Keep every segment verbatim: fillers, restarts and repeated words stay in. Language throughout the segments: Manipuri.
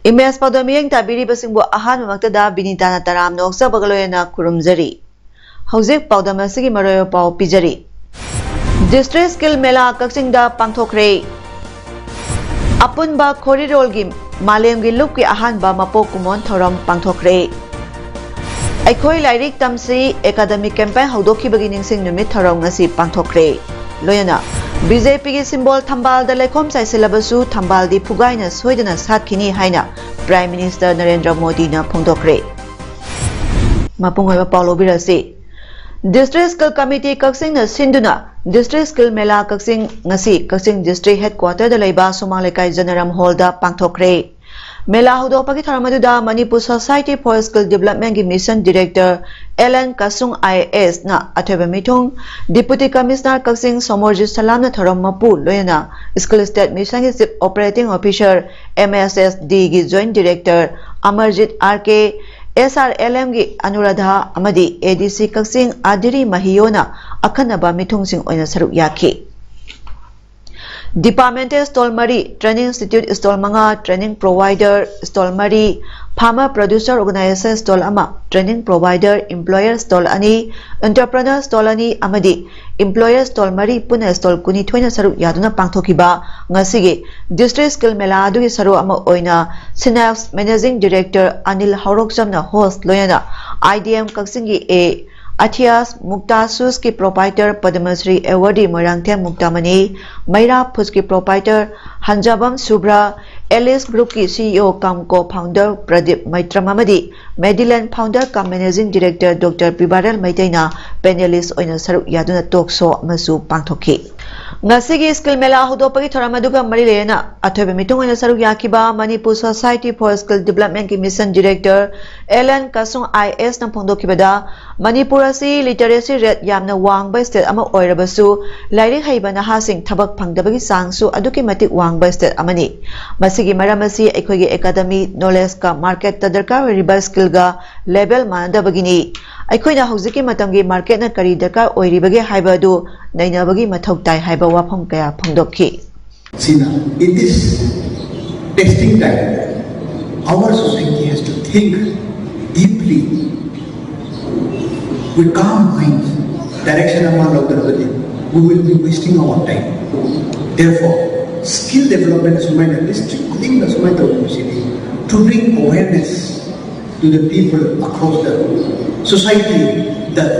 ꯏꯃꯦꯖ ꯄꯥꯎꯗꯝ ꯃꯤꯠꯌꯦꯡ ꯇꯥꯕꯤꯔꯤꯕꯁꯤꯡꯕꯨ ꯑꯍꯥꯟꯕꯃꯛꯇꯗ ꯕꯤꯅꯤꯇꯥꯅ ꯇꯔꯥꯝꯅ ꯑꯣꯛꯆꯕꯒ ꯂꯣꯏꯅꯅ ꯈꯨꯔꯨꯝꯖꯔꯤ꯫ ꯍꯧꯖꯤꯛ ꯄꯥꯎꯗꯝ ꯑꯁꯤꯒꯤ ꯃꯔꯣꯏꯕ ꯄꯥꯎ ꯄꯤꯖꯔꯤ꯫ ꯗꯤꯁꯇ꯭ꯔꯤꯛ ꯁ꯭ꯀꯤꯜ ꯃꯦꯂꯥ ꯀꯛꯆꯤꯡꯗ ꯄꯥꯡꯊꯣꯛꯈ꯭ꯔꯦ꯫ ꯑꯄꯨꯟꯕ ꯈꯣꯔꯤꯔꯣꯜꯒꯤ ꯃꯥꯂꯦꯝꯒꯤ ꯂꯨꯞꯀꯤ ꯑꯍꯥꯟꯕ ꯃꯄꯣꯛ ꯀꯨꯝꯑꯣꯟ ꯊꯧꯔꯝ ꯄꯥꯡꯊꯣꯛꯈ꯭ꯔꯦ꯫ ꯑꯩꯈꯣꯏ ꯂꯥꯏꯔꯤꯛ ꯇꯝꯁꯤ ꯑꯦꯀꯥꯗꯃꯤꯛ ꯀꯦꯝꯄꯦꯟ ꯍꯧꯗꯣꯛꯈꯤꯕꯒꯤ ꯅꯤꯡꯁꯤꯡ ꯅꯨꯃꯤꯠ ꯊꯧꯔꯝ ꯉꯁꯤ ꯄꯥꯡꯊꯣꯛꯈ꯭ꯔꯦ꯫ ꯂꯣꯏꯅꯅ ꯕꯤ ꯖꯦ ꯄꯤꯒꯤ ꯁꯤꯝꯕꯣꯜ ꯊꯝꯕꯥꯜꯗ ꯂꯩꯈꯣꯝ ꯆꯥꯏꯁꯤꯜꯂꯕꯁꯨ ꯊꯝꯕꯥꯜꯗꯤ ꯐꯨꯒꯥꯏꯅ ꯁꯣꯏꯗꯅ ꯁꯥꯠꯈꯤꯅꯤ ꯍꯥꯏꯅ ꯄ꯭ꯔꯥꯏꯝ ꯃꯤꯅꯤꯁꯇꯔ ꯅꯔꯦꯟꯗ꯭ꯔ ꯃꯣꯗꯤꯅ ꯐꯣꯡꯗꯣꯛꯈ꯭ꯔꯦ꯫ ꯃꯄꯨꯡ ꯑꯣꯏꯕ ꯄꯥꯎ ꯂꯧꯕꯤꯔꯁꯤ꯫ ꯗꯤꯁꯇ꯭ꯔꯤꯛ ꯁ꯭ꯀꯤꯜ ꯀꯃꯤꯇꯤ ꯀꯛꯆꯤꯡꯅ ꯁꯤꯟꯗꯨꯅ ꯗꯤꯁꯇ꯭ꯔꯤꯛ ꯁ꯭ꯀꯤꯜ ꯃꯦꯂꯥ ꯀꯛꯆꯤꯡ ꯉꯁꯤ ꯀꯛꯆꯤꯡ ꯗꯤꯁꯇ꯭ꯔꯤꯛ ꯍꯦꯗꯀ꯭ꯋꯥꯇꯔꯗ ꯂꯩꯕ ꯁꯨꯃꯥꯡ ꯂꯩꯀꯥꯏ ꯖꯅꯔꯝ ꯍꯣꯜꯗ ꯄꯥꯡꯊꯣꯛꯈ꯭ꯔꯦ꯫ ꯃꯦꯂꯥ ꯍꯧꯗꯣꯛꯄꯒꯤ ꯊꯧꯔꯝ ꯑꯗꯨꯗ ꯃꯅꯤꯄꯨꯔ ꯁꯣꯁꯥꯏꯇꯤ ꯐꯣꯔ ꯁ꯭ꯀꯤꯜ ꯗꯤꯕꯂꯞꯃꯦꯟꯒꯤ ꯃꯤꯁꯟ ꯗꯤꯔꯦꯛꯇꯔ ꯑꯦꯜ ꯑꯦꯟ ꯀꯁꯨꯡ ꯑꯥꯏ ꯑꯦ ꯑꯦꯁꯅ ꯑꯊꯣꯏꯕ ꯃꯤꯊꯨꯡ, ꯗꯤꯄꯨꯇꯤ ꯀꯃꯤꯁꯅꯔ ꯀꯛꯆꯤꯡ ꯁꯣꯃꯣꯔꯖꯤꯠ ꯁꯂꯥꯝꯅ ꯊꯧꯔꯝ ꯃꯄꯨ, ꯂꯣꯏꯅꯅ ꯁ꯭ꯀꯤꯜ ꯁ꯭ꯇꯦꯠ ꯃꯤꯁꯟꯒꯤ chief operating officer, M S S ꯗꯤꯒꯤ joint director Amarjit R K, S R L ꯑꯦꯝꯒꯤ ꯑꯅꯨꯔꯥꯙꯥ ꯑꯃꯗꯤ ꯑꯦ ꯗꯤ ꯁꯤ ꯀꯛꯆꯤꯡ ꯑꯗꯤꯔꯤ ꯃꯍꯤꯌꯣꯅ ꯑꯈꯟꯅꯕ ꯃꯤꯊꯨꯡꯁꯤꯡ ꯑꯣꯏꯅ ꯁꯔꯨꯛ ꯌꯥꯈꯤ꯫ ꯗꯤꯄꯥꯔꯠꯃꯦꯟꯇꯦꯜ ꯁ꯭ꯇꯣꯜ ꯃꯔꯤ, ꯇ꯭ꯔꯦꯅꯤꯡ ꯏꯟꯁꯇꯤꯇ꯭ꯌꯨꯠ ꯁ꯭ꯇꯣꯜ ꯃꯉꯥ, ꯇ꯭ꯔꯦꯅꯤꯡ ꯄ꯭ꯔꯣꯚꯥꯏꯗꯔ ꯁ꯭ꯇꯣꯜ ꯃꯔꯤ, ꯐꯥꯔꯃꯔ ꯄ꯭ꯔꯣꯗ꯭ꯌꯨꯁꯔ ꯑꯣꯔꯒꯅꯥꯏꯖꯦꯁꯟ ꯁ꯭ꯇꯣꯜ ꯑꯃ, ꯇ꯭ꯔꯦꯅꯤꯡ ꯄ꯭ꯔꯣꯚꯥꯏꯗꯔ ꯏꯝꯄ꯭ꯂꯣꯌꯔ ꯁ꯭ꯇꯣꯜ ꯑꯅꯤ, ꯑꯦꯟꯇꯔꯄ꯭ꯔꯦꯅꯔ ꯁ꯭ꯇꯣꯜ ꯑꯅꯤ ꯑꯃꯗꯤ ꯏꯝꯄ꯭ꯂꯣꯌꯔ ꯁ꯭ꯇꯣꯜ ꯃꯔꯤ ꯄꯨꯟꯅ ꯁ꯭ꯇꯣꯜ ꯀꯨꯟꯅꯤꯊꯣꯏꯅ ꯁꯔꯨꯛ ꯌꯥꯗꯨꯅ ꯄꯥꯡꯊꯣꯛꯈꯤꯕ ꯉꯁꯤꯒꯤ ꯗꯤꯁꯇ꯭ꯔꯤꯛ ꯁ꯭ꯀꯤꯜ ꯃꯦꯂꯥ ꯑꯗꯨꯒꯤ ꯁꯔꯨꯛ ꯑꯃ ꯑꯣꯏꯅ ꯁꯤꯅꯥꯞꯁ ꯃꯦꯅꯦꯖꯤꯡ ꯗꯤꯔꯦꯛꯇꯔ ꯑꯅꯤꯜ ꯍꯧꯔꯣꯛꯆꯝꯅ ꯍꯣꯁ, ꯂꯣꯏꯅꯅ ꯑꯥꯏ ꯗꯤ ꯑꯦꯝ ꯀꯛꯆꯤꯡꯒꯤ ꯑꯦ ꯑꯊꯤꯌꯥꯁ ꯃꯨꯛꯇꯥ ꯁꯨꯁꯀꯤ ꯄ꯭ꯔꯣꯄꯥꯏꯇꯔ ꯄꯗꯃꯁ꯭ꯔꯤ ꯑꯦꯋꯥꯔꯗꯤ ꯃꯣꯏꯔꯥꯡꯊꯦꯝ ꯃꯨꯛꯇꯥꯃꯅꯤ, ꯃꯩꯔꯥ ꯐꯨꯗꯁꯀꯤ ꯄ꯭ꯔꯣꯄꯥꯏꯇꯔ ꯍꯟꯖꯥꯕꯝ ꯁꯨꯕ꯭ꯔꯥ, ꯑꯦꯂꯤꯁ ꯒ꯭ꯔꯨꯞꯀꯤ ꯁꯤ ꯏ ꯑꯣ ꯀꯝ ꯀꯣ ꯐꯥꯎꯟꯗꯔ ꯄ꯭ꯔꯗꯤꯞ ꯃꯩꯇ꯭ꯔꯝ ꯑꯃꯗꯤ ꯃꯦꯗꯤꯂꯦꯟ ꯐꯥꯎꯟꯗꯔ ꯀꯝ ꯃꯦꯅꯦꯖꯤꯡ ꯗꯤꯔꯦꯛꯇꯔ ꯗꯣꯛꯇꯔ ꯄꯤꯕꯥꯔꯦꯜ ꯃꯩꯇꯩꯅ ꯄꯦꯅꯦꯂꯤꯁ ꯑꯣꯏꯅ ꯁꯔꯨꯛ ꯌꯥꯗꯨꯅ ꯇꯣꯛ ꯁꯣ ꯑꯃꯁꯨ ꯄꯥꯡꯊꯣꯛꯈꯤ꯫ ꯉꯁꯤꯒꯤ ꯁ꯭ꯀꯤꯜ ꯃꯦꯂꯥ ꯍꯧꯗꯣꯛꯄꯒꯤ ꯊꯧꯔꯝ ꯑꯗꯨꯒ ꯃꯔꯤ ꯂꯩꯅꯅ ꯑꯊꯣꯏꯕ ꯃꯤꯊꯨꯡ ꯑꯣꯏꯅ ꯁꯔꯨꯛ ꯌꯥꯈꯤꯕ ꯃꯅꯤꯄꯨꯔ ꯁꯣꯁꯥꯏꯇꯤ ꯐꯣꯔ ꯁ꯭ꯀꯤꯜ ꯗꯤꯕꯂꯞꯃꯦꯟꯒꯤ ꯃꯤꯁꯟ ꯗꯤꯔꯦꯛꯇꯔ ꯑꯦꯜ ꯑꯦꯟ ꯀꯁꯨꯡ ꯑꯥꯏ ꯑꯦꯁꯅ ꯐꯣꯡꯗꯣꯛꯈꯤꯕꯗ, ꯃꯅꯤꯄꯨꯔ ꯑꯁꯤ ꯂꯤꯇꯔꯦꯁꯤ ꯔꯦꯠ ꯌꯥꯝꯅ ꯋꯥꯡꯕ ꯁ꯭ꯇꯦꯠ ꯑꯃ ꯑꯣꯏꯔꯕꯁꯨ, ꯂꯥꯏꯔꯤꯛ ꯍꯩꯕ ꯅꯍꯥꯁꯤꯡ ꯊꯕꯛ ꯐꯪꯗꯕꯒꯤ ꯆꯥꯡꯁꯨ ꯑꯗꯨꯛꯀꯤ ꯃꯇꯤꯛ ꯋꯥꯡꯕ ꯁ꯭ꯇꯦꯠ ꯑꯃꯅꯤ꯫ ꯃꯁꯤꯒꯤ ꯃꯔꯝ ꯑꯁꯤ ꯑꯩꯈꯣꯏꯒꯤ ꯑꯦꯀꯥꯗꯃꯤ ꯅꯣꯂꯦꯖꯀ ꯃꯥꯔꯀꯦꯠꯇ ꯗꯔꯀꯥꯔ ꯑꯣꯏꯔꯤꯕ ꯁ꯭ꯀꯤꯜꯒ ꯂꯦꯚꯦꯜ ꯃꯥꯟꯅꯗꯕꯒꯤꯅꯤ꯫ ꯑꯩꯈꯣꯏꯅ ꯍꯧꯖꯤꯛꯀꯤ ꯃꯇꯝꯒꯤ ꯃꯥꯔꯀꯦꯠꯅ ꯀꯔꯤ ꯗꯔꯀꯥꯔ ꯑꯣꯏꯔꯤꯕꯒꯦ ꯍꯥꯏꯕ ꯑꯗꯨ ꯅꯩꯅꯕꯒꯤ ꯃꯊꯧ ꯇꯥꯏ ꯍꯥꯏꯕ ꯋꯥꯐꯝ ꯀꯌꯥ ꯐꯣꯡꯗꯣꯛꯈꯤ꯫ Sina, in this testing time, our society has to think deeply with calm minds, direction ꯑꯃ ꯂꯧꯗ꯭ꯔꯕꯗꯤ we will be wasting our time. Therefore, skill development ꯑꯁꯨꯃꯥꯏꯅ district ꯈꯨꯗꯤꯡꯗ ꯁꯨꯃꯥꯏꯅ ꯇꯧꯔꯤꯕꯁꯤꯗꯤ to bring awareness to the people across the society that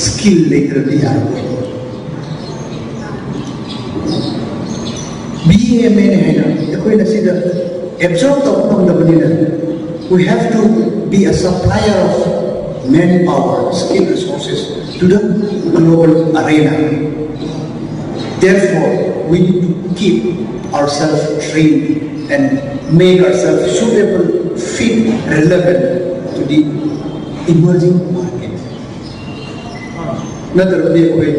skill ꯂꯩꯇ꯭ꯔꯗꯤ ꯌꯥꯔꯣꯏ꯫ ꯕꯤ ꯑꯦ ꯑꯦꯝ ꯑꯦꯅꯦ ꯍꯥꯏꯅ ꯑꯩꯈꯣꯏꯅ ꯁꯤꯗ ꯑꯦꯕꯖꯣꯔꯕ ꯇꯧꯕ ꯉꯝꯗꯕꯅꯤꯅ we have to be a supplier of manpower, skill resources to the global arena. Therefore, we need to keep ourselves trained and make ourselves suitable, fit, relevant to the emerging market. ꯅꯠꯇ꯭ꯔꯕꯗꯤ ꯑꯩꯈꯣꯏ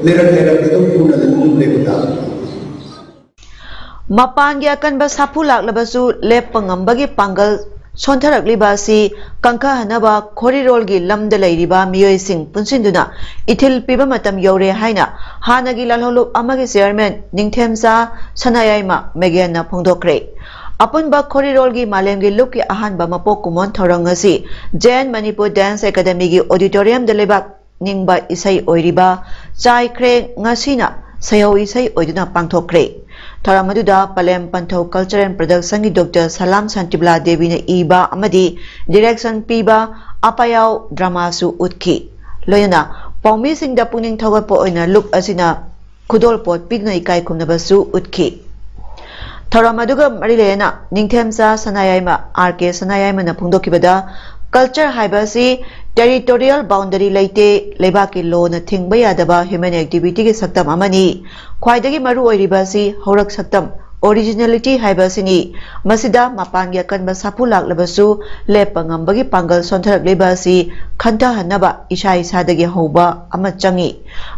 ꯂꯩꯔꯛ ꯂꯩꯔꯛꯇ ꯑꯗꯨꯝ ꯄꯨꯅꯗꯅ ꯑꯗꯨꯝ ꯂꯩꯕ ꯇꯥꯕꯅꯤ꯫ ꯃꯄꯥꯟꯒꯤ ꯑꯀꯟꯕ ꯁꯥꯐꯨ ꯂꯥꯛꯂꯕꯁꯨ ꯂꯦꯞꯄ ꯉꯝꯕꯒꯤ ꯄꯥꯡꯒꯜ ꯁꯣꯟꯊꯔꯛꯂꯤꯕ ꯑꯁꯤ ꯀꯪꯈꯍꯟꯅꯕ ꯈꯣꯔꯤꯔꯣꯜꯒꯤ ꯂꯝꯗ ꯂꯩꯔꯤꯕ ꯃꯤꯑꯣꯏꯁꯤꯡ ꯄꯨꯟꯁꯤꯟꯗꯨꯅ ꯏꯊꯤꯜ ꯄꯤꯕ ꯃꯇꯝ ꯌꯧꯔꯦ ꯍꯥꯏꯅ ꯍꯥꯟꯅꯒꯤ ꯂꯥꯜꯍꯧꯂꯨꯞ ꯑꯃꯒꯤ ꯆꯦꯌꯔꯃꯦꯟ ꯅꯤꯡꯊꯦꯝꯆꯥ ꯁꯅꯥꯌꯥꯏꯃ ꯃꯦꯒꯦꯟꯅ ꯐꯣꯡꯗꯣꯛꯈ꯭ꯔꯦ꯫ ꯑꯄꯨꯟꯕ ꯈꯣꯔꯤꯔꯣꯜꯒꯤ ꯃꯥꯂꯦꯝꯒꯤ ꯂꯨꯞꯀꯤ ꯑꯍꯥꯟꯕ ꯃꯄꯣꯛ ꯀꯨꯝꯑꯣꯟ ꯊꯧꯔꯝ ꯉꯁꯤ ꯖꯦ ꯑꯦꯟ ꯃꯅꯤꯄꯨꯔ ꯗꯦꯟꯁ ꯑꯦꯀꯥꯗꯃꯤꯒꯤ ꯑꯣꯗꯤꯇꯣꯔꯤꯌꯝꯗ ꯂꯩꯕꯥꯛ ꯅꯤꯡꯕ ꯏꯁꯩ ꯑꯣꯏꯔꯤꯕ ꯆꯥꯏꯈ꯭ꯔꯦ ꯉꯁꯤꯅ ꯁꯩꯍꯧ ꯏꯁꯩ ꯑꯣꯏꯗꯨꯅ ꯄꯥꯡꯊꯣꯛꯈ꯭ꯔꯦ꯫ ꯊꯧꯔꯝ ꯑꯗꯨꯗ ꯄꯂꯦꯝ ꯄꯟꯊꯧ ꯀꯜꯆꯔꯦꯜ ꯄ꯭ꯔꯗꯛꯁꯟꯒꯤ ꯗꯣꯛꯇꯔ ꯁꯂꯥꯝ ꯁꯥꯟꯇꯤꯕꯂꯥ ꯗꯦꯕꯤꯅ ꯏꯕ ꯑꯃꯗꯤ ꯗꯤꯔꯦꯛꯁꯟ ꯄꯤꯕ ꯑꯄꯥꯌꯥꯎ ꯗ꯭ꯔꯃꯥꯁꯨ ꯎꯠꯈꯤ꯫ ꯂꯣꯏꯅꯅ ꯄꯥꯎꯃꯤꯁꯤꯡꯗ ꯄꯨꯛꯅꯤꯡ ꯊꯧꯒꯠꯄ ꯑꯣꯏꯅ ꯂꯨꯞ ꯑꯁꯤꯅ ꯈꯨꯗꯣꯜꯄꯣꯠ ꯄꯤꯗꯨꯅ ꯏꯀꯥꯏ ꯈꯨꯝꯅꯕꯁꯨ ꯎꯠꯈꯤ꯫ ꯊꯧꯔꯝ ꯑꯗꯨꯒ ꯃꯔꯤ ꯂꯩꯅꯅ ꯅꯤꯡꯊꯦꯝꯆꯥ ꯁꯅꯥꯌꯥꯏꯃ, ꯑꯥꯔ ꯀꯦ ꯁꯅꯥꯌꯥꯏꯃꯅ ꯐꯣꯡꯗꯣꯛꯈꯤꯕꯗ, ꯀꯜꯆꯔ ꯍꯥꯏꯕ ꯑꯁꯤ Territorial boundary ꯂꯩꯇꯦ꯫ ꯂꯩꯕꯥꯛꯀꯤ ꯂꯣꯅ ꯊꯤꯡꯕ ꯌꯥꯗꯕ human activity ꯒꯤ ꯁꯛꯇꯝ ꯑꯃꯅꯤ꯫ ꯈ꯭ꯋꯥꯏꯗꯒꯤ ꯃꯔꯨ ꯑꯣꯏꯔꯤꯕ ꯑꯁꯤ ꯍꯧꯔꯛ ꯁꯛꯇꯝ, originality ꯍꯥꯏꯕ ꯑꯁꯤꯅꯤ꯫ ꯃꯁꯤꯗ ꯃꯄꯥꯟꯒꯤ ꯑꯀꯟꯕ ꯁꯥꯐꯨ ꯂꯥꯛꯂꯕꯁꯨ ꯂꯦꯞꯄ ꯉꯝꯕꯒꯤ ꯄꯥꯡꯒꯜ ꯁꯣꯟꯊꯔꯛꯂꯤꯕ ꯑꯁꯤ ꯈꯟꯊꯍꯟꯅꯕ ꯏꯁꯥ ꯏꯁꯥꯗꯒꯤ ꯍꯧꯕ ꯑꯃ ꯆꯪꯏ꯫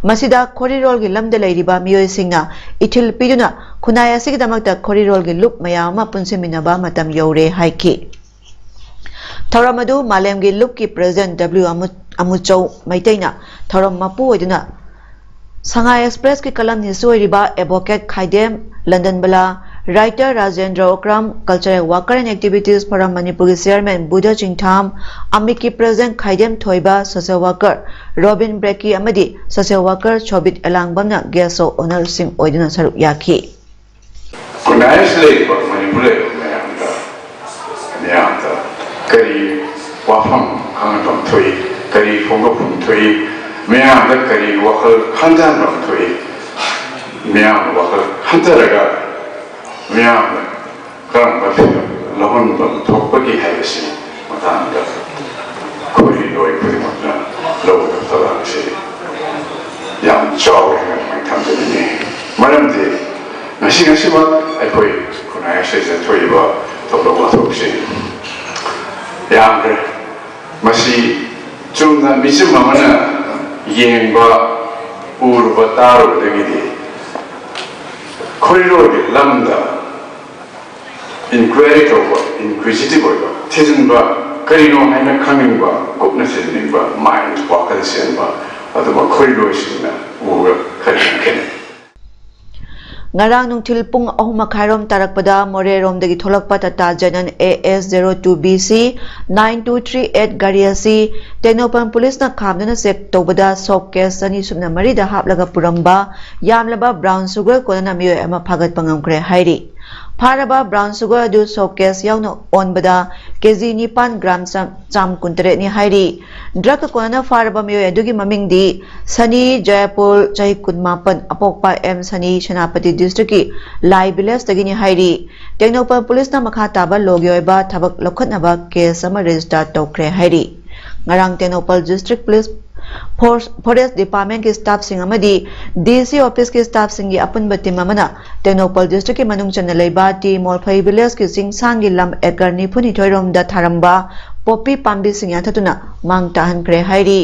ꯃꯁꯤꯗ ꯈꯣꯔꯤꯔꯣꯜꯒꯤ ꯂꯝꯗ ꯂꯩꯔꯤꯕ ꯃꯤꯑꯣꯏꯁꯤꯡꯅ ꯏꯊꯤꯜ ꯄꯤꯗꯨꯅ ꯈꯨꯟꯅꯥꯏ ꯑꯁꯤꯒꯤꯗꯃꯛꯇ ꯈꯣꯔꯤꯔꯣꯜꯒꯤ ꯂꯨꯞ ꯃꯌꯥꯝ ꯑꯃ ꯄꯨꯟꯁꯤꯟꯃꯤꯟꯅꯕ ꯃꯇꯝ ꯌꯧꯔꯦ ꯍꯥꯏꯈꯤ꯫ ꯊꯧꯔꯝ ꯑꯗꯨ ꯃꯥꯂꯦꯝꯒꯤ ꯂꯨꯞꯀꯤ ꯄ꯭ꯔꯦꯁꯤꯗꯦꯟꯠ ꯗꯕ꯭ꯂꯤꯎ ꯑꯃꯨ-, ꯑꯃꯨꯆꯧ ꯃꯩꯇꯩꯅ ꯊꯧꯔꯝ ꯃꯄꯨ ꯑꯣꯏꯗꯨꯅ ꯁꯉꯥꯏ ꯑꯦꯛꯁꯄ꯭ꯔꯦꯁꯀꯤ ꯀꯂꯝ ꯅꯤꯁꯨ ꯑꯣꯏꯔꯤꯕ ꯑꯦꯗꯚꯣꯀꯦꯠ ꯈꯥꯏꯗꯦꯝ ꯂꯟꯗꯟꯕꯂꯥ, writer Rajendra Okram, cultural worker and activities forum ꯃꯅꯤꯄꯨꯔꯒꯤ ꯆꯤꯌꯔꯃꯦꯟ ꯕꯨꯙ ꯆꯤꯡꯊꯥꯝ, ꯑꯃꯤꯛꯀꯤ ꯄ꯭ꯔꯦꯁꯤꯗꯦꯟꯠ ꯈꯥꯏꯗꯦꯝ ꯊꯣꯏꯕ, social worker ꯔꯣꯕꯤꯟ ꯕ꯭ꯔꯦꯀꯤ ꯑꯃꯗꯤ social worker ꯁꯣꯕꯤꯠ ꯑꯦꯂꯥꯡꯕꯝꯅ guest of honourꯁꯤꯡ ꯑꯣꯏꯗꯨꯅ ꯁꯔꯨꯛ ꯌꯥꯈꯤ꯫ ꯈꯨꯟꯅꯥꯏ ꯑꯁꯤꯗ ꯂꯩꯔꯤꯕ, ꯃꯅꯤꯄꯨꯔꯗ ꯂꯩꯔꯤꯕ ꯃꯌꯥꯝꯗ, ꯃꯌꯥꯝꯗ ꯀꯔꯤ ꯋꯥꯐꯝ ꯈꯪꯍꯟꯐꯝ ꯊꯣꯛꯏ, ꯀꯔꯤ ꯐꯣꯡꯗꯣꯛꯐꯝ ꯊꯣꯛꯏ, ꯃꯌꯥꯝꯗ ꯀꯔꯤ ꯋꯥꯈꯜ ꯈꯟꯊꯍꯟꯐꯝ ꯊꯣꯛꯏ, ꯃꯌꯥꯝꯅ ꯋꯥꯈꯜ ꯈꯟꯊꯔꯒ ꯃꯌꯥꯝꯅ ꯀꯔꯝꯕ ꯐꯤꯔꯦꯞ ꯂꯧꯍꯟꯐꯝ ꯊꯣꯛꯄꯒꯦ ꯍꯥꯏꯕꯁꯤ ꯃꯇꯥꯡꯗ ꯑꯩꯈꯣꯏ ꯂꯣꯏ ꯈꯨꯗꯤꯡꯃꯛꯅ ꯂꯧꯒꯗꯕ ꯊꯧꯗꯥꯡ ꯑꯁꯤ ꯌꯥꯝ ꯆꯥꯎꯔꯦ ꯍꯥꯏꯅ ꯑꯗꯨꯃꯥꯏꯅ ꯊꯝꯖꯅꯤꯡꯉꯤ꯫ ꯃꯔꯝꯗꯤ ꯉꯁꯤ ꯉꯁꯤꯃꯛ ꯑꯩꯈꯣꯏ ꯈꯨꯟꯅꯥꯏ ꯑꯁꯤꯗ ꯊꯣꯛꯏꯕ ꯊꯧꯗꯣꯛ ꯋꯥꯊꯣꯛꯁꯤ ꯌꯥꯝꯈ꯭ꯔꯦ꯫ ꯃꯁꯤ ꯆꯨꯝꯅ ꯃꯤꯆꯝ ꯑꯃꯅ ꯌꯦꯡꯕ, ꯎꯔꯨꯕ, ꯇꯥꯔꯨꯕꯗꯒꯤꯗꯤ ꯈꯣꯔꯤꯔꯣꯜꯒꯤ ꯂꯝꯗ inquiry ꯇꯧꯕ, inquisitive ꯑꯣꯏꯕ, ꯊꯤꯖꯤꯟꯕ, ꯀꯔꯤꯅꯣ ꯍꯥꯏꯅ ꯈꯪꯅꯤꯡꯕ, ꯀꯨꯞꯅ ꯊꯤꯖꯤꯟꯅꯤꯡꯕ, mind, ꯋꯥꯈꯜ ꯆꯦꯟꯕ, ꯑꯗꯨꯝꯕ ꯈꯣꯔꯤꯔꯣꯜꯁꯤꯡꯅ ꯎꯕ ꯈꯔ ꯌꯥꯝ ꯈꯦꯠꯅꯩ꯫ ꯉꯔꯥꯡ ꯅꯨꯡꯊꯤꯜ ꯄꯨꯡ ꯑꯍꯨꯝ ꯃꯈꯥꯏꯔꯣꯝ ꯇꯥꯔꯛꯄꯗ ꯃꯣꯔꯦꯔꯣꯝꯗꯒꯤ ꯊꯣꯛꯂꯛꯄ Tata Xenon A S zero two B C nine two three eight ꯒꯥꯔꯤ ꯑꯁꯤ ꯇꯦꯡꯅꯧꯄꯜ ꯄꯨꯂꯤꯁꯅ ꯈꯥꯝꯗꯨꯅ ꯆꯦꯛ ꯇꯧꯕꯗ ꯁꯣꯞ ꯀꯦꯁ ꯆꯅꯤ ꯁꯨꯞꯅ ꯃꯔꯤꯗ ꯍꯥꯞꯂꯒ ꯄꯨꯔꯝꯕ ꯌꯥꯝꯂꯕ ꯕ꯭ꯔꯥꯎꯟ ꯁꯨꯒꯔ ꯀꯣꯟꯅꯅ ꯃꯤꯑꯣꯏ ꯑꯃ ꯐꯥꯒꯠꯄ ꯉꯝꯈ꯭ꯔꯦ ꯍꯥꯏꯔꯤ꯫ ꯐꯥꯔꯕ ꯕ꯭ꯔꯥꯎꯟ ꯁꯨꯒꯔ ꯑꯗꯨ ꯁꯣꯞ ꯀꯦꯁ ꯌꯥꯎꯅ ꯑꯣꯟꯕꯗ ꯀꯦꯖꯤ ꯅꯤꯄꯥꯟ ꯒ꯭ꯔꯥꯝ ꯆꯥꯝ-, ꯆꯥꯝ ꯀꯨꯟꯇꯔꯦꯠꯅꯤ ꯍꯥꯏꯔꯤ꯫ ꯗ꯭ꯔꯒꯀ ꯀꯣꯟꯅꯅ ꯐꯥꯔꯕ ꯃꯤꯑꯣꯏ ꯑꯗꯨꯒꯤ ꯃꯃꯤꯡꯗꯤ ꯁꯅꯤ ꯖꯌꯄꯨꯔ, ꯆꯍꯤ ꯀꯨꯟꯃꯥꯄꯟ, ꯑꯄꯣꯛꯄ ꯑꯦꯝ ꯁꯅꯤ, ꯁꯦꯅꯥꯄꯇꯤ ꯗꯤꯁꯇ꯭ꯔꯤꯛꯀꯤ ꯂꯥꯏ ꯚꯤꯂꯦꯖꯇꯒꯤꯅꯤ ꯍꯥꯏꯔꯤ꯫ ꯇꯦꯡꯅꯧꯄꯜ ꯄꯨꯂꯤꯁꯅ ꯃꯈꯥ ꯇꯥꯕ ꯂꯣꯒꯤ ꯑꯣꯏꯕ ꯊꯕꯛ ꯂꯧꯈꯠꯅꯕ ꯀꯦꯁ ꯑꯃ ꯔꯦꯖꯤꯁꯇꯥꯔ ꯇꯧꯈ꯭ꯔꯦ ꯍꯥꯏꯔꯤ꯫ ꯉꯔꯥꯡ Tengnoupal District Police Force, Forest Department ꯀꯤ staff ꯁꯤꯡ ꯑꯃꯗꯤ D C office ꯀꯤ staff ꯁꯤꯡꯒꯤ ꯑꯄꯨꯟꯕ team ꯑꯃꯅ ꯇꯦꯡꯅꯧꯄꯜ district ꯀꯤ ꯃꯅꯨꯡ ꯆꯟꯅ ꯂꯩꯕ ꯇꯤ ꯃꯣꯜꯐꯩ village ꯀꯤ ꯆꯤꯡꯁꯥꯡꯒꯤ ꯂꯝ acre ꯅꯤꯐꯨ ꯅꯤꯊꯣꯏ ꯔꯣꯝꯗ ꯊꯥꯔꯝꯕ ꯄꯣꯄꯤ ꯄꯥꯝꯕꯤꯁꯤꯡ ꯌꯥꯟꯊꯠꯇꯨꯅ ꯃꯥꯡ ꯇꯥꯍꯟꯈ꯭ꯔꯦ ꯍꯥꯏꯔꯤ꯫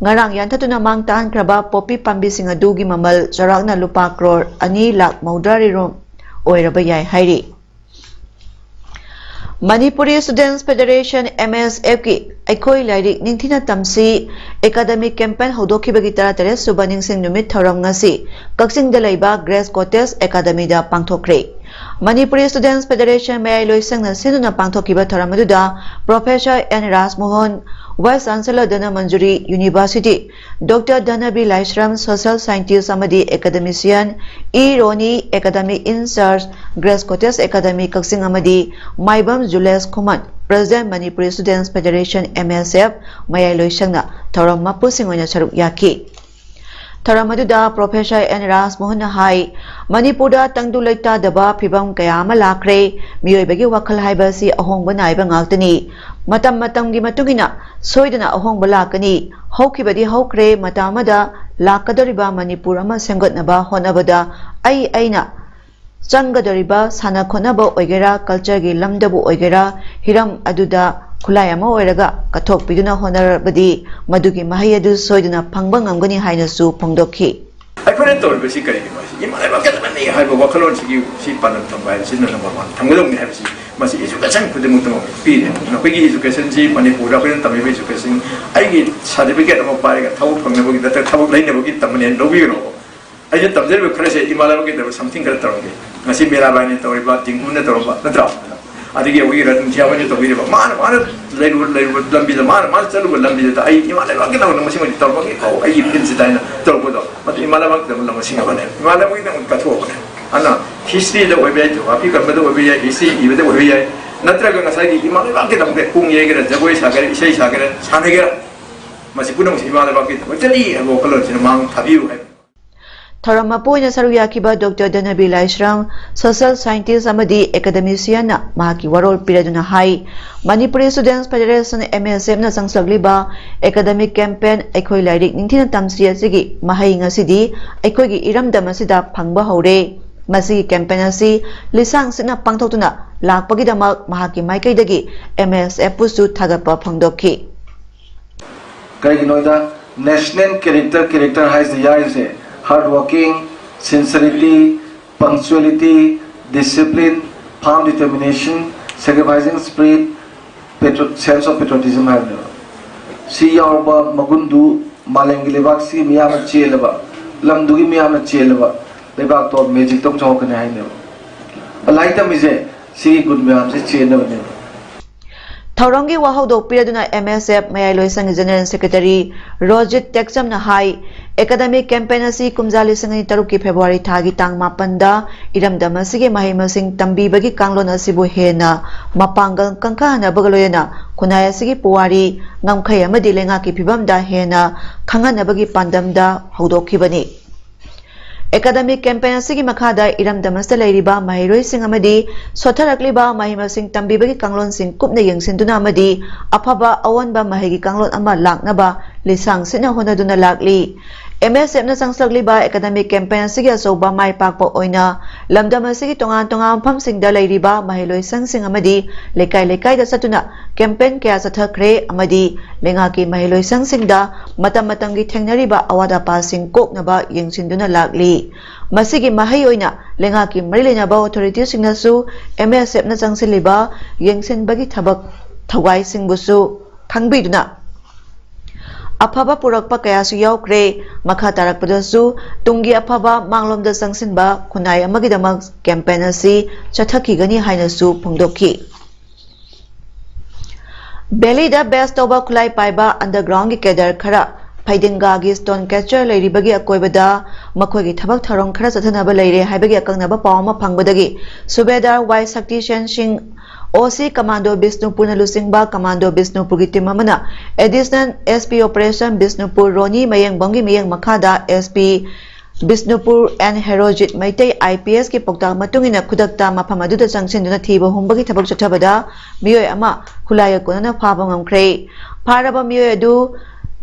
ꯉꯔꯥꯡ ꯌꯥꯟꯊꯠꯇꯨꯅ ꯃꯥꯡ ꯇꯥꯍꯟꯈ꯭ꯔꯕ ꯄꯣꯄꯤ ꯄꯥꯝꯕꯤꯁꯤꯡ ꯑꯗꯨꯒꯤ ꯃꯃꯜ ꯆꯥꯎꯔꯥꯛꯅ ꯂꯨꯄꯥ ꯀ꯭ꯔꯣꯔ ꯑꯅꯤ ꯂꯥꯈ ꯃꯧꯗ꯭ꯔꯥ ꯔꯣꯝ ꯑꯣꯏꯔꯕ ꯌꯥꯏ ꯍꯥꯏꯔꯤ꯫ Manipuri Students Federation, M S F ꯀꯤ ꯑꯩꯈꯣꯏ ꯂꯥꯏꯔꯤꯛ ꯅꯤꯡꯊꯤꯅ ꯇꯝꯁꯤ academic campaign ꯍꯧꯗꯣꯛꯈꯤꯕꯒꯤ ꯇꯔꯥꯇꯔꯦꯠ ꯁꯨꯕ ꯅꯤꯡꯁꯤꯡ ꯅꯨꯃꯤꯠ ꯊꯧꯔꯝ ꯉꯁꯤ ꯀꯛꯆꯤꯡꯗ ꯂꯩꯕ Grace Cottage Academy ꯗ ꯄꯥꯡꯊꯣꯛꯈ꯭ꯔꯦ꯫ Manipuri Students Federation ꯃꯌꯥꯏ ꯂꯣꯏꯁꯪꯅ ꯁꯤꯟꯗꯨꯅ ꯄꯥꯡꯊꯣꯛꯈꯤꯕ ꯊꯧꯔꯝ ꯑꯗꯨꯗ Professor N Rajmohan, Vice Chancellor Dhanamanjuri, University Doctor Dhanabi Laishram, social scientist ꯑꯃꯗꯤ academician E Roni, academic in charge, Grace Cottage Academy Kakching ꯑꯃꯗꯤ ꯃꯥꯏꯕꯝ ꯖꯨꯂꯦꯁ ꯈꯨꯃꯟ, President Manipuri Students Federation, M S F, ꯃꯌꯥꯏ ꯂꯣꯏꯁꯪꯅ ꯊꯧꯔꯝ ꯃꯄꯨꯁꯤꯡ ꯑꯣꯏꯅ ꯁꯔꯨꯛ ꯌꯥꯈꯤ꯫ ꯊꯧꯔꯝ ꯑꯗꯨꯗ Professor N ꯔꯥꯖꯃꯣꯍꯟꯅ ꯍꯥꯏ, ꯃꯅꯤꯄꯨꯔꯗ ꯇꯪꯗꯨ ꯂꯩꯇꯥꯗꯕ ꯐꯤꯚꯝ ꯀꯌꯥ ꯑꯃ ꯂꯥꯛꯈ꯭ꯔꯦ꯫ ꯃꯤꯑꯣꯏꯕꯒꯤ ꯋꯥꯈꯜ ꯍꯥꯏꯕ ꯑꯁꯤ ꯑꯍꯣꯡꯕ ꯅꯥꯏꯕ ꯉꯥꯛꯇꯅꯤ꯫ ꯃꯇꯝ ꯃꯇꯝꯒꯤ ꯃꯇꯨꯡ ꯏꯟꯅ ꯁꯣꯏꯗꯅ ꯑꯍꯣꯡꯕ ꯂꯥꯛꯀꯅꯤ꯫ ꯍꯧꯈꯤꯕꯗꯤ ꯍꯧꯈ꯭ꯔꯦ, ꯃꯇꯝ ꯑꯃꯗ ꯂꯥꯛꯀꯗꯧꯔꯤꯕ ꯃꯅꯤꯄꯨꯔ ꯑꯃ ꯁꯦꯝꯒꯠꯅꯕ ꯍꯣꯠꯅꯕꯗ ꯑꯩ ꯑꯩꯅ ꯆꯪꯒꯗꯧꯔꯤꯕ ꯁꯥꯟꯅ ꯈꯣꯠꯅꯕ ꯑꯣꯏꯒꯦꯔꯥ, culture ꯒꯤ ꯂꯝꯗꯕꯨ ꯑꯣꯏꯒꯦꯔꯥ, ꯍꯤꯔꯝ ꯑꯗꯨꯗ ꯈꯨꯠꯂꯥꯏ ꯑꯃ ꯑꯣꯏꯔꯒ ꯀꯠꯊꯣꯛꯄꯤꯗꯨꯅ ꯍꯣꯠꯅꯔꯕꯗꯤ ꯃꯗꯨꯒꯤ ꯃꯍꯩ ꯑꯗꯨ ꯁꯣꯏꯗꯅ ꯐꯪꯕ ꯉꯝꯒꯅꯤ ꯍꯥꯏꯅꯁꯨ ꯐꯣꯡꯗꯣꯛꯈꯤ꯫ ꯑꯩꯈꯣꯏꯅ ꯇꯧꯔꯤꯕꯁꯤ ꯀꯔꯤꯒꯤꯅꯣ ꯍꯥꯏꯁꯤ, ꯏꯃꯥ ꯂꯩꯕꯥꯛꯀꯤꯗꯃꯛꯅꯤ ꯍꯥꯏꯕ ꯋꯥꯈꯜꯂꯣꯟꯁꯤꯒꯤ ꯁꯤ ꯄꯥꯟꯗꯝ ꯊꯝꯕ ꯍꯥꯏꯕꯁꯤꯅ number one ꯊꯝꯒꯗꯧꯕꯅꯤ ꯍꯥꯏꯕꯁꯤ ꯃꯁꯤ education ꯈꯨꯗꯤꯡꯃꯛꯇꯃꯛ ꯄꯤꯔꯦ꯫ ꯅꯈꯣꯏꯒꯤ education ꯁꯤ ꯃꯅꯤꯄꯨꯔꯗ ꯑꯩꯈꯣꯏꯅ ꯇꯝꯃꯤꯕ education, ꯑꯩꯒꯤ certificate ꯑꯃ ꯄꯥꯏꯔꯒ ꯊꯕꯛ ꯐꯪꯅꯕꯒꯤ ꯅꯠꯇ꯭ꯔꯒ ꯊꯕꯛ ꯂꯩꯅꯕꯒꯤ ꯇꯝꯕꯅꯦꯅ ꯂꯧꯕꯤꯒꯅꯣ꯫ ꯑꯩꯅ ꯇꯝꯖꯔꯤꯕ ꯈꯔꯁꯦ ꯏꯃꯥ ꯂꯩꯕꯥꯛꯀꯤꯗꯃꯛ something ꯈꯔ ꯇꯧꯔꯝꯒꯦ꯫ ꯉꯁꯤ ꯃꯤꯔꯥꯕꯥꯏꯅ ꯇꯧꯔꯤꯕ, ꯇꯤꯡꯀꯨꯅ ꯇꯧꯔꯝꯕ, ꯅꯠꯇ꯭ꯔꯥ? ꯑꯗꯒꯤ ꯑꯩꯈꯣꯏꯒꯤ ꯔꯇꯟ ꯁꯤꯌꯥꯃꯅ ꯇꯧꯕꯤꯔꯤꯕ, ꯃꯥꯅ, ꯃꯥꯅ ꯂꯩꯔꯨ-, ꯂꯩꯔꯨꯕ ꯂꯝꯕꯤꯗ, ꯃꯥꯅ, ꯃꯥꯅ ꯆꯠꯂꯨꯕ ꯂꯝꯕꯤꯗꯨꯗ ꯑꯩ ꯏꯃꯥ ꯂꯩꯕꯥꯛꯀꯤꯗꯃꯛꯇ ꯃꯁꯤꯃꯗꯤ ꯇꯧꯔꯝꯒꯦ ꯀꯣ, ꯑꯩꯒꯤ field ꯁꯤꯗ ꯍꯥꯏꯅ ꯇꯧꯔꯛꯄꯗꯣ, ꯃꯗꯨ ꯏꯃꯥ ꯂꯩꯕꯥꯛꯀꯤꯗꯃꯛ ꯂꯧꯁꯤꯡ ꯑꯃꯅꯦ, ꯏꯃꯥ ꯂꯩꯕꯥꯛꯀꯤꯗꯃꯛ ꯀꯠꯊꯣꯛꯑꯕꯅꯦ꯫ ꯑꯗꯨꯅ history ꯗ ꯑꯣꯏꯕ ꯌꯥꯏ, geography ꯀꯟꯕꯗ ꯑꯣꯏꯕ ꯌꯥꯏ, history ꯏꯕꯗ ꯑꯣꯏꯕ ꯌꯥꯏ, ꯅꯠꯇ꯭ꯔꯒ ꯉꯁꯥꯏꯒꯤ ꯏꯃꯥ ꯂꯩꯕꯥꯛꯀꯤꯗꯃꯛꯇ ꯄꯨꯡ ꯌꯩꯒꯦꯔꯥ, ꯖꯒꯣꯏ ꯁꯥꯒꯦꯔꯥ, ꯏꯁꯩ ꯁꯥꯒꯦꯔꯥ, ꯁꯥꯟꯅꯒꯦꯔꯥ, ꯃꯁꯤ ꯄꯨꯝꯅꯃꯛꯁꯤ ꯏꯃꯥ ꯂꯩꯕꯥꯛꯀꯤꯗꯃꯛꯇꯅꯤ ꯍꯥꯏꯕ ꯋꯥꯈꯜꯂꯣꯟꯁꯤꯅ ꯃꯥꯡ ꯊꯥꯕꯤꯌꯨ ꯍꯥꯏꯕ꯫ ꯊꯧꯔꯝ ꯃꯄꯨ ꯑꯣꯏꯅ ꯁꯔꯨꯛ ꯌꯥꯈꯤꯕ ꯗꯣꯛꯇꯔ ꯙꯅꯕꯤ ꯂꯥꯏꯁ꯭ꯔꯝ, social scientist ꯑꯃꯗꯤ academician ꯅ ꯃꯍꯥꯛꯀꯤ ꯋꯥꯔꯣꯜ ꯄꯤꯔꯗꯨꯅ ꯍꯥꯏ, Manipuri Students Federation, M S F ꯅ ꯆꯪꯁꯤꯜꯂꯛꯂꯤꯕ academic campaign ꯑꯩꯈꯣꯏ ꯂꯥꯏꯔꯤꯛ ꯅꯤꯡꯊꯤꯅ ꯇꯝꯁꯤ ꯑꯁꯤꯒꯤ ꯃꯍꯩ ꯉꯁꯤꯗꯤ ꯑꯩꯈꯣꯏꯒꯤ ꯏꯔꯝꯗꯝ ꯑꯁꯤꯗ ꯐꯪꯕ ꯍꯧꯔꯦ꯫ ꯃꯁꯤꯒꯤ campaign ꯑꯁꯤ ꯂꯤꯁꯥꯡ ꯁꯤꯠꯅ ꯄꯥꯡꯊꯣꯛꯇꯨꯅ ꯂꯥꯛꯄꯒꯤꯗꯃꯛ ꯃꯍꯥꯛꯀꯤ ꯃꯥꯏꯀꯩꯗꯒꯤ M S F ꯄꯨꯁꯨ ꯊꯥꯒꯠꯄ ꯐꯣꯡꯗꯣꯛꯈꯤ꯫ ꯀꯩꯒꯤꯅꯣꯗ, national character, character ꯍꯥꯏꯁꯤꯗ ꯌꯥꯎꯔꯤꯁꯦ hard working, sincerity, punctuality, discipline, firm determination, sacrificing spirit, patro- sense of patriotism ꯍꯥꯏꯕꯅꯦꯕ꯫ ꯁꯤ ꯌꯥꯎꯔꯕ ꯃꯒꯨꯟꯗꯨ ꯃꯥꯂꯦꯝꯒꯤ ꯂꯩꯕꯥꯛꯁꯤꯒꯤ ꯃꯤꯌꯥꯝꯅ ꯆꯦꯜꯂꯕ, ꯂꯝꯗꯨꯒꯤ ꯃꯤꯌꯥꯝꯅ ꯆꯦꯜꯂꯕ ꯂꯩꯕꯥꯛꯇꯣ magic ꯇꯧ ꯆꯥꯎꯔꯛꯀꯅꯤ ꯍꯥꯏꯅꯦꯕ꯫ ꯂꯥꯏꯔꯤꯛ ꯇꯝꯃꯤꯁꯦ ꯁꯤꯒꯤ ꯒꯨꯟ ꯃꯌꯥꯝꯁꯦ ꯆꯦꯟꯅꯕꯅꯦꯕ꯫ ꯊꯧꯔꯝꯒꯤ ꯋꯥꯍꯧꯗꯣꯛ ꯄꯤꯔꯗꯨꯅ M S F ꯃꯌꯥꯏ ꯂꯣꯏꯁꯪꯒꯤ General Secretary ꯔꯣꯖꯤꯠ ꯇꯦꯛꯆꯝꯅ ꯍꯥꯏ, academic campaign ꯑꯁꯤ ꯀꯨꯝꯖꯥ ꯂꯤꯁꯤꯡ ꯑꯅꯤ ꯇꯔꯨꯛꯀꯤ February ꯊꯥꯒꯤ ꯇꯥꯡ ꯃꯥꯄꯟꯗ ꯏꯔꯝꯗꯝ ꯑꯁꯤꯒꯤ ꯃꯍꯩ ꯃꯁꯤꯡ ꯇꯝꯕꯤꯕꯒꯤ ꯀꯥꯡꯂꯣꯟ ꯑꯁꯤꯕꯨ ꯍꯦꯟꯅ ꯃꯄꯥꯡꯒꯜ ꯀꯟꯈꯠꯍꯟꯅꯕꯒ ꯂꯣꯏꯅꯅ ꯈꯨꯟꯅꯥꯏ ꯑꯁꯤꯒꯤ ꯄꯨꯋꯥꯔꯤ, ꯉꯝꯈꯩ ꯑꯃꯗꯤ ꯂꯩꯉꯥꯛꯀꯤ ꯐꯤꯕꯝꯗ ꯍꯦꯟꯅ ꯈꯪꯍꯟꯅꯕꯒꯤ ꯄꯥꯟꯗꯝꯗ ꯍꯧꯗꯣꯛꯈꯤꯕꯅꯤ꯫ Academic campaign ꯑꯁꯤꯒꯤ ꯃꯈꯥꯗ ꯏꯔꯝꯗꯝ ꯑꯁꯤꯗ ꯂꯩꯔꯤꯕ ꯃꯍꯩꯔꯣꯏꯁꯤꯡ ꯑꯃꯗꯤ ꯁꯣꯠꯊꯔꯛꯂꯤꯕ ꯃꯍꯩ ꯃꯁꯤꯡ ꯇꯝꯕꯤꯕꯒꯤ ꯀꯥꯡꯂꯣꯟꯁꯤꯡ ꯀꯨꯞꯅ ꯌꯦꯡꯁꯤꯟꯗꯨꯅ ꯑꯃꯗꯤ ꯑꯐꯕ ꯑꯑꯣꯟꯕ ꯃꯍꯩꯒꯤ ꯀꯥꯡꯂꯣꯟ ꯑꯃ ꯂꯥꯛꯅꯕ ꯂꯤꯁꯥꯡ ꯁꯤꯠꯅ ꯍꯣꯠꯅꯗꯨꯅ ꯂꯥꯛꯂꯤ꯫ M S F ꯅ ꯆꯪꯁꯤꯜꯂꯛꯂꯤꯕ academic campaign ꯑꯁꯤꯒꯤ ꯑꯆꯧꯕ ꯃꯥꯏ ꯄꯥꯛꯄ ꯑꯣꯏꯅ ꯂꯝꯗꯝ ꯑꯁꯤꯒꯤ ꯇꯣꯉꯥꯟ ꯇꯣꯉꯥꯟꯕ ꯃꯐꯝꯁꯤꯡꯗ ꯂꯩꯔꯤꯕ ꯃꯍꯩꯂꯣꯏꯁꯪꯁꯤꯡ ꯑꯃꯗꯤ ꯂꯩꯀꯥꯏ ꯂꯩꯀꯥꯏꯗ ꯆꯠꯇꯨꯅ campaign ꯀꯌꯥ ꯆꯠꯊꯈ꯭ꯔꯦ ꯑꯃꯗꯤ ꯂꯩꯉꯥꯛꯀꯤ ꯃꯍꯩꯂꯣꯏꯁꯪꯁꯤꯡꯗ ꯃꯇꯝ ꯃꯇꯝꯒꯤ ꯊꯦꯡꯅꯔꯤꯕ ꯑꯋꯥꯠ ꯑꯄꯥꯁꯤꯡ ꯀꯣꯛꯅꯕ ꯌꯦꯡꯁꯤꯟꯗꯨꯅ ꯂꯥꯛꯂꯤ꯫ ꯃꯁꯤꯒꯤ ꯃꯍꯩ ꯑꯣꯏꯅ ꯂꯩꯉꯥꯛꯀꯤ ꯃꯔꯤ ꯂꯩꯅꯕ authority ꯁꯤꯡꯅꯁꯨ M S F ꯅ ꯆꯪꯁꯤꯜꯂꯤꯕ ꯌꯦꯡꯁꯤꯟꯕꯒꯤ ꯊꯕꯛ ꯊꯧꯒꯥꯏꯁꯤꯡꯕꯨꯁꯨ ꯈꯪꯕꯤꯗꯨꯅ ꯑꯐꯕ ꯄꯨꯔꯛꯄ ꯀꯌꯥꯁꯨ ꯌꯥꯎꯈ꯭ꯔꯦ꯫ ꯃꯈꯥ ꯇꯥꯔꯛꯄꯗꯁꯨ ꯇꯨꯡꯒꯤ ꯑꯐꯕ ꯃꯥꯡꯂꯣꯝꯗ ꯆꯪꯁꯤꯟꯕ ꯈꯨꯟꯅꯥꯏ ꯑꯃꯒꯤꯗꯃꯛ campaign ꯑꯁꯤ ꯆꯠꯊꯈꯤꯒꯅꯤ ꯍꯥꯏꯅꯁꯨ ꯐꯣꯡꯗꯣꯛꯈꯤ꯫ ꯚꯦꯂꯤꯗ base ꯇꯧꯕ ꯈꯨꯠꯂꯥꯏ ꯄꯥꯏꯕ underground ꯒꯤ cadre ꯈꯔ ꯐꯩꯗꯤꯡꯒꯥꯒꯤ stone catcher ꯂꯩꯔꯤꯕꯒꯤ ꯑꯀꯣꯏꯕꯗ ꯃꯈꯣꯏꯒꯤ ꯊꯕꯛ ꯊꯧꯔꯝ ꯈꯔ ꯆꯠꯊꯅꯕ ꯂꯩꯔꯦ ꯍꯥꯏꯕꯒꯤ ꯑꯀꯛꯅꯕ ꯄꯥꯎ ꯑꯃ ꯐꯪꯕꯗꯒꯤ ꯁꯨꯕꯦꯗꯥꯔ ꯋꯥꯏ ꯁꯛꯇꯤꯁꯦꯟ ꯁꯤꯡ, O C Commando ꯕꯤꯁꯅꯨꯄꯨꯔꯅ ꯂꯨꯆꯤꯡꯕ Commando ꯕꯤꯁꯅꯨꯄꯨꯔꯒꯤ team ꯑꯃꯅ Additional S P Operation Bishnupur ꯔꯣꯅꯤ ꯃꯌꯦꯡꯕꯝꯒꯤ ꯃꯤꯠꯌꯦꯡ ꯃꯈꯥꯗ S P Bishnupur N Herojit Meitei I P ꯑꯦꯁꯀꯤ ꯄꯥꯎꯇꯥꯛ ꯃꯇꯨꯡ ꯏꯟꯅ ꯈꯨꯗꯛꯇ ꯃꯐꯝ ꯑꯗꯨꯗ ꯆꯪꯁꯤꯟꯗꯨꯅ ꯊꯤꯕ ꯍꯨꯝꯕꯒꯤ ꯊꯕꯛ ꯆꯠꯊꯕꯗ ꯃꯤꯑꯣꯏ ꯑꯃ ꯈꯨꯠꯂꯥꯏꯒ ꯀꯣꯟꯅꯅ ꯐꯥꯕ ꯉꯝꯈ꯭ꯔꯦ꯫ ꯐꯥꯔꯕ ꯃꯤꯑꯣꯏ ꯑꯗꯨ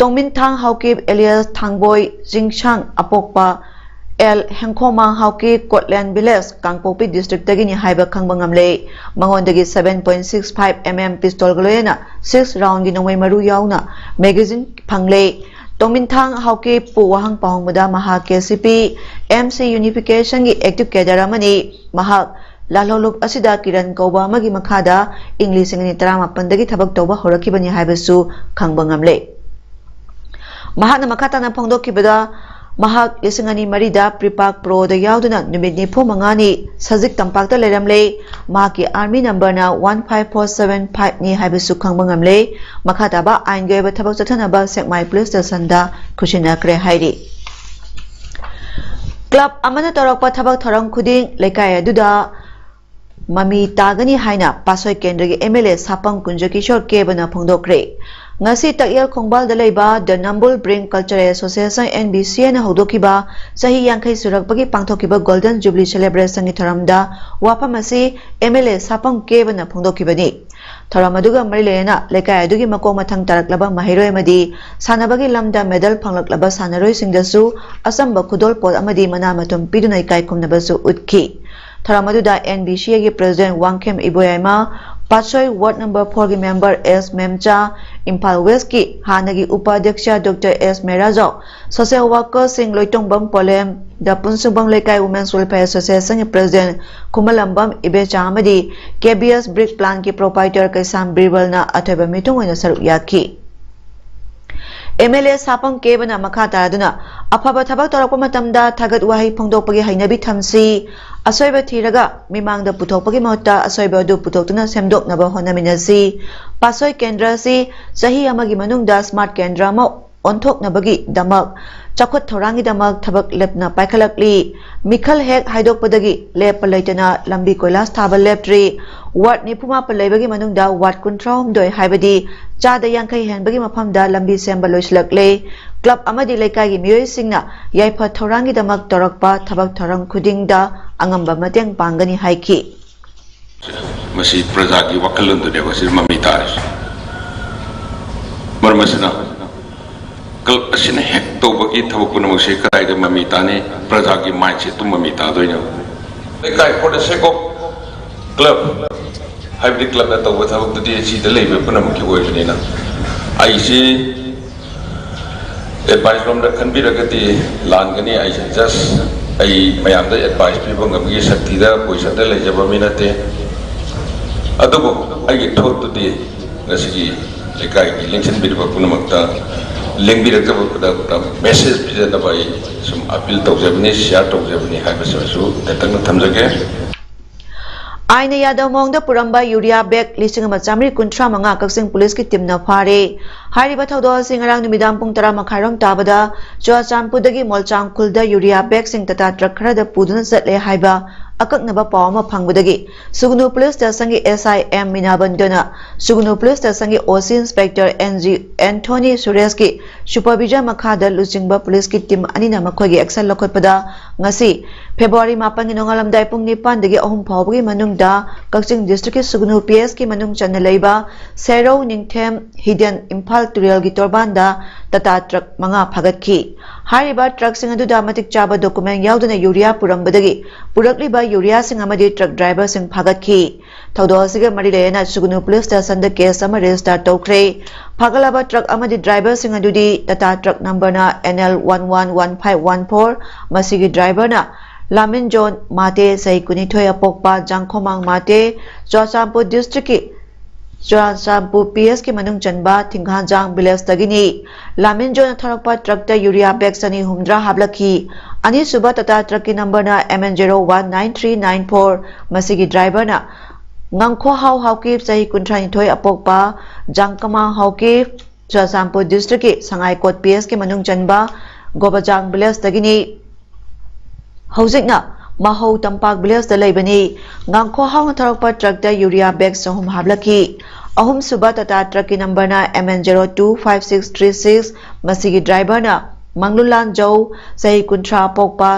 ꯇꯣꯡꯃꯤꯟꯊꯥꯡ ꯍꯥꯎꯀꯤꯞ ꯑꯦꯂꯤꯌꯥꯁ ꯊꯥꯡꯕꯣꯏ ꯆꯤꯡꯁꯥꯡ ꯑꯄꯣꯛꯄ ꯑꯦꯜ ꯍꯦꯡꯈꯣꯃꯥꯡ ꯍꯥꯎꯀꯤꯞ ꯀꯣꯠꯂꯦꯟ ꯚꯤꯂꯦꯖ ꯀꯥꯡꯄꯣꯛꯄꯤ ꯗꯤꯁꯇ꯭ꯔꯤꯛꯇꯒꯤꯅꯤ ꯍꯥꯏꯕ ꯈꯪꯕ ꯉꯝꯂꯦ꯫ ꯃꯉꯣꯟꯗꯒꯤ seven point six five M M ꯄꯤꯁꯇꯣꯜꯒ ꯂꯣꯏꯅꯅ six ꯔꯥꯎꯟꯒꯤ ꯅꯣꯡꯃꯩ ꯃꯔꯨ ꯌꯥꯎꯅ ꯃꯦꯒꯥꯖꯤꯟ ꯐꯪꯂꯦ꯫ ꯇꯣꯡꯃꯤꯟꯊꯥꯡ ꯍꯥꯎꯀꯤꯞꯄꯨ ꯋꯥꯍꯪ ꯄꯥꯎꯍꯪꯕꯗ ꯃꯍꯥꯛ K C P M C ꯌꯨꯅꯤꯐꯤꯀꯦꯁꯟꯒꯤ active cadre ꯑꯃꯅꯤ꯫ ꯃꯍꯥꯛ ꯂꯥꯜꯍꯧꯂꯨꯞ ꯑꯁꯤꯗ ꯀꯤꯔꯟ ꯀꯧꯕ ꯑꯃꯒꯤ ꯃꯈꯥꯗ ꯏꯪ ꯂꯤꯁꯤꯡ ꯑꯅꯤ ꯇꯔꯥꯃꯥꯄꯟꯗꯒꯤ ꯊꯕꯛ ꯇꯧꯕ ꯍꯧꯔꯛꯈꯤꯕꯅꯤ ꯍꯥꯏꯕꯁꯨ ꯈꯪꯕ ꯉꯝꯂꯦ꯫ ꯃꯍꯥꯛꯅ ꯃꯈꯥ ꯇꯥꯅ ꯐꯣꯡꯗꯣꯛꯈꯤꯕꯗ, ꯃꯍꯥꯛ ꯂꯤꯁꯤꯡ ꯑꯅꯤ ꯃꯔꯤꯗ ꯄ꯭ꯔꯤꯄꯥꯛ ꯄ꯭ꯔꯣꯗ ꯌꯥꯎꯗꯨꯅ ꯅꯨꯃꯤꯠ ꯅꯤꯐꯨ ꯃꯉꯥꯅꯤ ꯁꯖꯤꯛ ꯇꯝꯄꯥꯛꯇ ꯂꯩꯔꯝꯂꯦ꯫ ꯃꯍꯥꯛꯀꯤ ꯑꯥꯔꯃꯤ ꯅꯝꯕꯔꯅ one five four seven five ꯅꯤ ꯍꯥꯏꯕꯁꯨ ꯈꯪꯕ ꯉꯝꯂꯦ꯫ ꯃꯈꯥ ꯇꯥꯕ ꯑꯥꯏꯟꯒꯤ ꯑꯣꯏꯕ ꯊꯕꯛ ꯆꯠꯊꯅꯕ ꯁꯦꯛꯃꯥꯏ ꯄꯨꯂꯤꯁ ꯁ꯭ꯇꯦꯁꯟꯗ ꯈꯨꯠꯁꯤꯟꯅꯈ꯭ꯔꯦ ꯍꯥꯏꯔꯤ꯫ ꯀ꯭ꯂꯕ ꯑꯃꯅ ꯇꯧꯔꯛꯄ ꯊꯕꯛ ꯊꯧꯔꯝ ꯈꯨꯗꯤꯡ ꯂꯩꯀꯥꯏ ꯑꯗꯨꯗ ꯃꯃꯤ ꯇꯥꯒꯅꯤ ꯍꯥꯏꯅ ꯄꯥꯠꯁꯣꯏ ꯀꯦꯟꯗ꯭ꯔꯒꯤ ꯑꯦꯝ ꯑꯦꯜ ꯑꯦ ꯁꯥꯄꯝ ꯀꯨꯟꯖ ꯀꯤꯁꯣꯔ ꯀꯦꯕꯅ ꯐꯣꯡꯗꯣꯛꯈ꯭ꯔꯦ꯫ ꯉꯁꯤ ꯇꯛꯌꯦꯜ ꯈꯣꯡꯕꯥꯜꯗ ꯂꯩꯕ The Nambul Bring Cultural Association, N B C Aꯅ ꯍꯧꯗꯣꯛꯈꯤꯕ ꯆꯍꯤ ꯌꯥꯡꯈꯩ ꯁꯨꯔꯛꯄꯒꯤ ꯄꯥꯡꯊꯣꯛꯈꯤꯕ Golden Jubilee Celebrationꯒꯤ ꯊꯧꯔꯝꯗ ꯋꯥꯐꯝ ꯑꯁꯤ ꯑꯦꯝ ꯑꯦꯜ ꯑꯦ ꯁꯥꯄꯝ ꯀꯦꯕꯅ ꯐꯣꯡꯗꯣꯛꯈꯤꯕꯅꯤ꯫ ꯊꯧꯔꯝ ꯑꯗꯨꯒ ꯃꯔꯤ ꯂꯩꯅꯅ ꯂꯩꯀꯥꯏ ꯑꯗꯨꯒꯤ ꯃꯀꯣꯛ ꯃꯊꯪ ꯇꯥꯔꯛꯂꯕ ꯃꯍꯩꯔꯣꯏ ꯑꯃꯗꯤ ꯁꯥꯟꯅꯕꯒꯤ ꯂꯝꯗ ꯃꯦꯗꯜ ꯐꯪꯂꯛꯂꯕ ꯁꯥꯟꯅꯔꯣꯏꯁꯤꯡꯗꯁꯨ ꯑꯆꯝꯕ ꯈꯨꯗꯣꯜꯄꯣꯠ ꯑꯃꯗꯤ ꯃꯅꯥ ꯃꯊꯨꯝ ꯄꯤꯗꯨꯅ ꯏꯀꯥꯏ ꯈꯨꯝꯅꯕꯁꯨ ꯎꯠꯈꯤ꯫ ꯊꯧꯔꯝ ꯑꯗꯨꯗ N B C Aꯒꯤ President Wangkhem ꯏꯕꯣꯌꯥꯏꯃ, ꯄꯥꯠꯁꯣꯏ Ward number fourꯒꯤ member S ꯃꯦꯝꯆꯥ, Imphal Westꯀꯤ ꯍꯥꯟꯅꯒꯤ ꯎꯄꯥꯙ꯭ꯌꯛꯁ Doctor S ꯃꯦꯔꯥꯖꯥꯎ, social workerꯁꯤꯡ ꯂꯣꯏꯇꯣꯡꯕꯝ ꯄꯣꯂꯦꯝ, ꯗ ꯄꯨꯟꯁꯨꯡꯕꯝ ꯂꯩꯀꯥꯏ Women's Welfare Associationꯒꯤ President ꯈꯨꯃꯂꯝꯕꯝ ꯏꯕꯦꯆꯥ ꯑꯃꯗꯤ K B S Brick Plantꯀꯤ proprietor ꯀꯩꯁꯥꯝ ꯕꯤꯔꯕꯜꯅ ꯑꯊꯣꯏꯕ ꯃꯤꯊꯨꯡ ꯑꯣꯏꯅ ꯁꯔꯨꯛ ꯌꯥꯈꯤ꯫ ꯑꯦꯝ ꯑꯦꯜ ꯑꯦ ꯁꯥꯄꯝ ꯀꯦꯕꯅ ꯃꯈꯥ ꯇꯥꯗꯨꯅ, ꯑꯐꯕ ꯊꯕꯛ ꯇꯧꯔꯛꯄ ꯃꯇꯝꯗ ꯊꯥꯒꯠ ꯋꯥꯍꯩ ꯐꯣꯡꯗꯣꯛꯄꯒꯤ ꯍꯩꯅꯕꯤ ꯊꯝꯁꯤ꯫ ꯑꯁꯣꯏꯕ ꯊꯤꯔꯒ ꯃꯤꯃꯥꯡꯗ ꯄꯨꯊꯣꯛꯄꯒꯤ ꯃꯍꯨꯠꯇ ꯑꯁꯣꯏꯕ ꯑꯗꯨ ꯄꯨꯊꯣꯛꯇꯨꯅ ꯁꯦꯝꯗꯣꯛꯅꯕ ꯍꯣꯠꯅꯃꯤꯟꯅꯁꯤ꯫ ꯄꯥꯠꯁꯣꯏ ꯀꯦꯟꯗ꯭ꯔ ꯑꯁꯤ ꯆꯍꯤ ꯑꯃꯒꯤ ꯃꯅꯨꯡꯗ smart ꯀꯦꯟꯗ꯭ꯔ ꯑꯃ ꯑꯣꯟꯊꯣꯛꯅꯕꯒꯤꯗꯃꯛ ꯆꯥꯎꯈꯠ ꯊꯧꯔꯥꯡꯒꯤꯗꯃꯛ ꯊꯕꯛ ꯂꯦꯞꯅ ꯄꯥꯏꯈꯠꯂꯛꯂꯤ꯫ ꯃꯤꯈꯜ ꯍꯦꯛ ꯍꯥꯏꯗꯣꯛꯄꯗꯒꯤ ꯂꯦꯞꯄ ꯂꯩꯇꯅ ꯂꯝꯕꯤ ꯀꯣꯏꯂꯥꯁ ꯊꯥꯕ ꯂꯦꯞꯇ꯭ꯔꯤ꯫ Ward ꯅꯤꯐꯨ ꯃꯥꯄꯟ ꯂꯩꯕꯒꯤ ꯃꯅꯨꯡꯗ ward ꯀꯨꯟꯊ꯭ꯔꯥ ꯍꯨꯝꯗꯣꯏ, ꯍꯥꯏꯕꯗꯤ ꯆꯥꯗ ꯌꯥꯡꯈꯩ ꯍꯦꯟꯕꯒꯤ ꯃꯐꯝꯗ ꯂꯝꯕꯤ ꯁꯦꯝꯕ ꯂꯣꯏꯁꯤꯜꯂꯛꯂꯦ꯫ ꯀ꯭ꯂꯕ ꯑꯃꯗꯤ ꯂꯩꯀꯥꯏꯒꯤ ꯃꯤꯑꯣꯏꯁꯤꯡꯅ ꯌꯥꯏꯐ ꯊꯧꯔꯥꯡꯒꯤꯗꯃꯛ ꯇꯧꯔꯛꯄ ꯊꯕꯛ ꯊꯧꯔꯝ ꯈꯨꯗꯤꯡꯗ ꯑꯉꯝꯕ ꯃꯇꯦꯡ ꯄꯥꯡꯒꯅꯤ ꯍꯥꯏꯈꯤ꯫ ꯃꯁꯤ ꯄ꯭ꯔꯖꯥꯒꯤ ꯋꯥꯈꯜꯂꯣꯟꯗꯨꯅꯦꯕ ꯁꯤ ꯃꯃꯤ ꯇꯥꯔꯤꯁꯦ꯫ ꯃꯔꯝ ꯑꯁꯤꯅ ꯀ꯭ꯂꯕ ꯑꯁꯤꯅ ꯍꯦꯛ ꯇꯧꯕꯒꯤ ꯊꯕꯛ ꯄꯨꯝꯅꯃꯛꯁꯦ ꯀꯗꯥꯏꯗ ꯃꯃꯤ ꯇꯥꯅꯤ? ꯄ꯭ꯔꯖꯥꯒꯤ ꯃꯥꯏꯟꯁꯦꯠꯇꯨ ꯃꯃꯤ ꯇꯥꯗꯣꯏꯅꯦꯕ꯫ ꯂꯩꯀꯥꯏ, for the sake of club ꯍꯥꯏꯕꯗꯤ ꯀ꯭ꯂꯕꯅ ꯇꯧꯕ ꯊꯕꯛꯇꯨꯗꯤ ꯁꯤꯗ ꯂꯩꯕ ꯄꯨꯝꯅꯃꯛꯀꯤ ꯑꯣꯏꯕꯅꯤꯅ ꯑꯩꯁꯤ ꯑꯦꯗꯚꯥꯏꯁ ꯂꯣꯝꯗ ꯈꯟꯕꯤꯔꯒꯗꯤ ꯂꯥꯟꯒꯅꯤ꯫ ꯑꯩꯁꯦ ꯖꯁ ꯑꯩ ꯃꯌꯥꯝꯗ ꯑꯦꯗꯚꯥꯏꯁ ꯄꯤꯕ ꯉꯝꯕꯒꯤ ꯁꯛꯇꯤꯗ ꯄꯣꯖꯤꯁꯟꯗ ꯂꯩꯖꯕ ꯃꯤ ꯅꯠꯇꯦ꯫ ꯑꯗꯨꯕꯨ ꯑꯩꯒꯤ ꯊꯣꯠꯇꯨꯗꯤ ꯉꯁꯤꯒꯤ ꯂꯩꯀꯥꯏꯒꯤ ꯂꯦꯡꯁꯤꯟꯕꯤꯔꯤꯕ ꯄꯨꯝꯅꯃꯛꯇ ꯂꯦꯡꯕꯤꯔꯛꯇꯕꯗ ꯃꯦꯁꯦꯖ ꯄꯤꯖꯅꯕ ꯑꯩ ꯁꯨꯝ ꯑꯄꯤꯜ ꯇꯧꯖꯕꯅꯤ, ꯁꯤꯌꯥꯔ ꯇꯧꯖꯕꯅꯤ ꯍꯥꯏꯕꯁꯤꯃꯁꯨ ꯇꯦꯟꯇꯛꯅ ꯊꯝꯖꯒꯦ꯫ ꯑꯥꯏꯟꯅ ꯌꯥꯗꯕ ꯃꯑꯣꯡꯗ ꯄꯨꯔꯝꯕ ꯌꯨꯔꯤꯌꯥ ꯕꯦꯒ ꯂꯤꯁꯤꯡ ꯑꯃ ꯆꯥꯃꯔꯤ ꯀꯨꯟꯊ꯭ꯔꯥ ꯃꯉꯥ ꯀꯛꯆꯤꯡ ꯄꯨꯂꯤꯁꯀꯤ ꯇꯤꯝꯅ ꯐꯥꯔꯦ꯫ ꯍꯥꯏꯔꯤꯕ ꯊꯧꯗꯣꯛ ꯑꯁꯤ ꯉꯔꯥꯡ ꯅꯨꯃꯤꯗꯥꯡ ꯄꯨꯡ ꯇꯔꯥ ꯃꯈꯥꯏꯔꯣꯝ ꯇꯥꯕꯗ ꯆꯨꯔꯥꯆꯥꯟꯄꯨꯔꯗꯒꯤ ꯃꯣꯜꯆꯥꯡ ꯈꯨꯜꯗ ꯌꯨꯔꯤꯌꯥ ꯕꯦꯒꯁꯤꯡ ꯇꯥꯇꯥ ꯇ꯭ꯔꯛ ꯈꯔꯗ ꯄꯨꯗꯨꯅ ꯆꯠꯂꯦ ꯍꯥꯏꯕ ꯑꯀꯛꯅꯕ ꯄꯥꯎ ꯑꯃ ꯐꯪꯕꯗꯒꯤ ꯁꯨꯒꯅꯨ ꯄꯨꯂꯤꯁ ꯁ꯭ꯇꯦꯁꯟꯒꯤ S I M ꯃꯤꯅꯥꯕꯟꯗꯨꯅ ꯁꯨꯒꯅꯨ ꯄꯨꯂꯤꯁ ꯁ꯭ꯇꯦꯁꯟꯒꯤ O C Inspector N G Anthony ꯁꯨꯔꯦꯁꯀꯤ ꯁꯨꯄꯔꯚꯤꯖꯟ ꯃꯈꯥꯗ ꯂꯨꯆꯤꯡꯕ ꯄꯨꯂꯤꯁꯀꯤ ꯇꯤꯝ ꯑꯅꯤꯅ ꯃꯈꯣꯏꯒꯤ ꯑꯦꯛꯁꯟ ꯂꯧꯈꯠꯄꯗ ꯉꯁꯤ ꯐꯦꯕ꯭ꯔꯨꯋꯥꯔꯤ ꯃꯥꯄꯟꯒꯤ ꯅꯣꯡꯉꯥꯜꯂꯝꯗꯥꯏ ꯄꯨꯡ ꯅꯤꯄꯥꯟꯗꯒꯤ ꯑꯍꯨꯝ ꯐꯥꯎꯕꯒꯤ ꯃꯅꯨꯡꯗ ꯀꯛꯆꯤꯡ ꯗꯤꯁꯇ꯭ꯔꯤꯛꯀꯤ ꯁꯨꯒꯅꯨ P S ꯀꯤ ꯃꯅꯨꯡ ꯆꯟꯅ ꯂꯩꯕ ꯁꯦꯔꯧ, ꯅꯤꯡꯊꯦꯝ, ꯍꯤꯗꯦꯟ, ꯏꯝꯐꯥꯜ ꯇꯨꯔꯦꯜꯒꯤ ꯇꯣꯔꯕꯥꯟꯗ ꯇꯥꯇꯥ ꯇ꯭ꯔꯛ ꯃꯉꯥ ꯐꯥꯒꯠꯈꯤ꯫ ꯍꯥꯏꯔꯤꯕ ꯇ꯭ꯔꯛꯁꯤꯡ ꯑꯗꯨꯗ ꯃꯇꯤꯛ ꯆꯥꯕ ꯗꯣꯀꯨꯃꯦꯟ ꯌꯥꯎꯗꯅ ꯌꯨꯔꯤꯌꯥ ꯄꯨꯔꯝꯕꯗꯒꯤ ꯄꯨꯔꯛꯂꯤꯕ ꯌꯨꯔꯤꯌꯥꯁꯤꯡ ꯑꯃꯗꯤ ꯇ꯭ꯔꯛ ꯗ꯭ꯔꯥꯏꯚꯔꯁꯤꯡ ꯐꯥꯒꯠꯈꯤ꯫ ꯊꯧꯗꯣꯛ ꯑꯁꯤꯒ ꯃꯔꯤ ꯂꯩꯅꯅ ꯁꯨꯒꯅꯨ ꯄꯨꯂꯤꯁ ꯁ꯭ꯇꯦꯁꯟꯗ ꯀꯦꯁ ꯑꯃ ꯔꯦꯖꯤꯁꯇꯥꯔ ꯇꯧꯈ꯭ꯔꯦ꯫ ꯐꯥꯒꯠꯂꯕ ꯇ꯭ꯔꯛ ꯑꯃꯗꯤ ꯗ꯭ꯔꯥꯏꯚꯔꯁꯤꯡ ꯑꯗꯨꯗꯤ ꯇꯥꯇꯥ ꯇ꯭ꯔꯛ ꯅꯝꯕꯔꯅ N L one one one five one four, ꯃꯁꯤꯒꯤ ꯗ꯭ꯔꯥꯏꯚꯔꯅ ꯂꯥꯃꯤꯟꯖꯣꯟ ꯃꯥꯇꯦ, ꯆꯍꯤ ꯀꯨꯟꯅꯤꯊꯣꯏ ꯑꯄꯣꯛꯄ, ꯖꯥꯡꯈꯣꯃꯥꯡ ꯃꯥꯇꯦ, ꯆꯨꯔꯥꯆꯥꯟꯄꯨꯔ ꯗꯤꯁꯇ꯭ꯔꯤꯛꯀꯤ ꯆꯨꯔꯥꯆꯥꯟꯄꯨꯔ P S ꯀꯤ ꯃꯅꯨꯡ ꯆꯟꯕ ꯊꯤꯡꯈꯥꯟꯖꯥꯡ ꯚꯤꯂꯦꯖꯇꯒꯤꯅꯤ꯫ ꯂꯥꯃꯤꯟꯖꯣꯟꯅ ꯊꯧꯔꯛꯄ ꯇ꯭ꯔꯛꯇ ꯌꯨꯔꯤꯌꯥ ꯕꯦꯒ ꯆꯅꯤ ꯍꯨꯝꯗ꯭ꯔꯥ ꯍꯥꯞꯂꯛꯈꯤ꯫ ꯑꯅꯤꯁꯨꯕ ꯇꯥꯇꯥ ꯇ꯭ꯔꯛꯀꯤ ꯅꯝꯕꯔꯅ M N zero one nine three nine four꯫ ꯃꯁꯤꯒꯤ ꯗ꯭ꯔꯥꯏꯚꯔꯅ ꯉꯥꯡꯈꯣꯍꯥꯎ ꯍꯥꯎꯀꯤꯞ, ꯆꯍꯤ ꯀꯨꯟꯊ꯭ꯔꯥꯅꯤꯊꯣꯏ ꯑꯄꯣꯛꯄ, ꯖꯥꯡꯀꯃꯥꯡ ꯍꯥꯎꯀꯤꯞ, ꯆꯨꯔꯥꯆꯥꯟꯄꯨꯔ ꯗꯤꯁꯇ꯭ꯔꯤꯛꯀꯤ ꯁꯉꯥꯏꯀꯣꯠ P S ꯀꯤ ꯃꯅꯨꯡ ꯆꯟꯕ ꯒꯣꯕꯖꯥꯡ ꯚꯤꯂꯦꯖꯇꯒꯤꯅꯤ꯫ ꯍꯧꯖꯤꯛꯅ ꯃꯍꯧ ꯇꯝꯄꯥꯛ ꯚꯤꯂꯦꯖꯇ ꯂꯩꯕꯅꯤ꯫ ꯉꯥꯡꯈꯣꯍꯥꯎꯅ ꯊꯧꯔꯛꯄ ꯇ꯭ꯔꯛꯇ ꯌꯨꯔꯤꯌꯥ ꯕꯦꯒ ꯆꯍꯨꯝ ꯍꯥꯞꯂꯛꯈꯤ꯫ ꯑꯍꯨꯝꯁꯨꯕ ꯇꯥꯇꯥ ꯇ꯭ꯔꯛꯀꯤ ꯅꯝꯕꯔꯅ M N zero two five six three six, ꯃꯁꯤꯒꯤ ꯗ꯭ꯔꯥꯏꯚꯔꯅ ꯃꯪꯂꯨꯂꯥꯟ ꯖꯧ, ꯆꯍꯤ ꯀꯨꯟꯊ꯭ꯔꯥ ꯑꯄꯣꯛꯄ,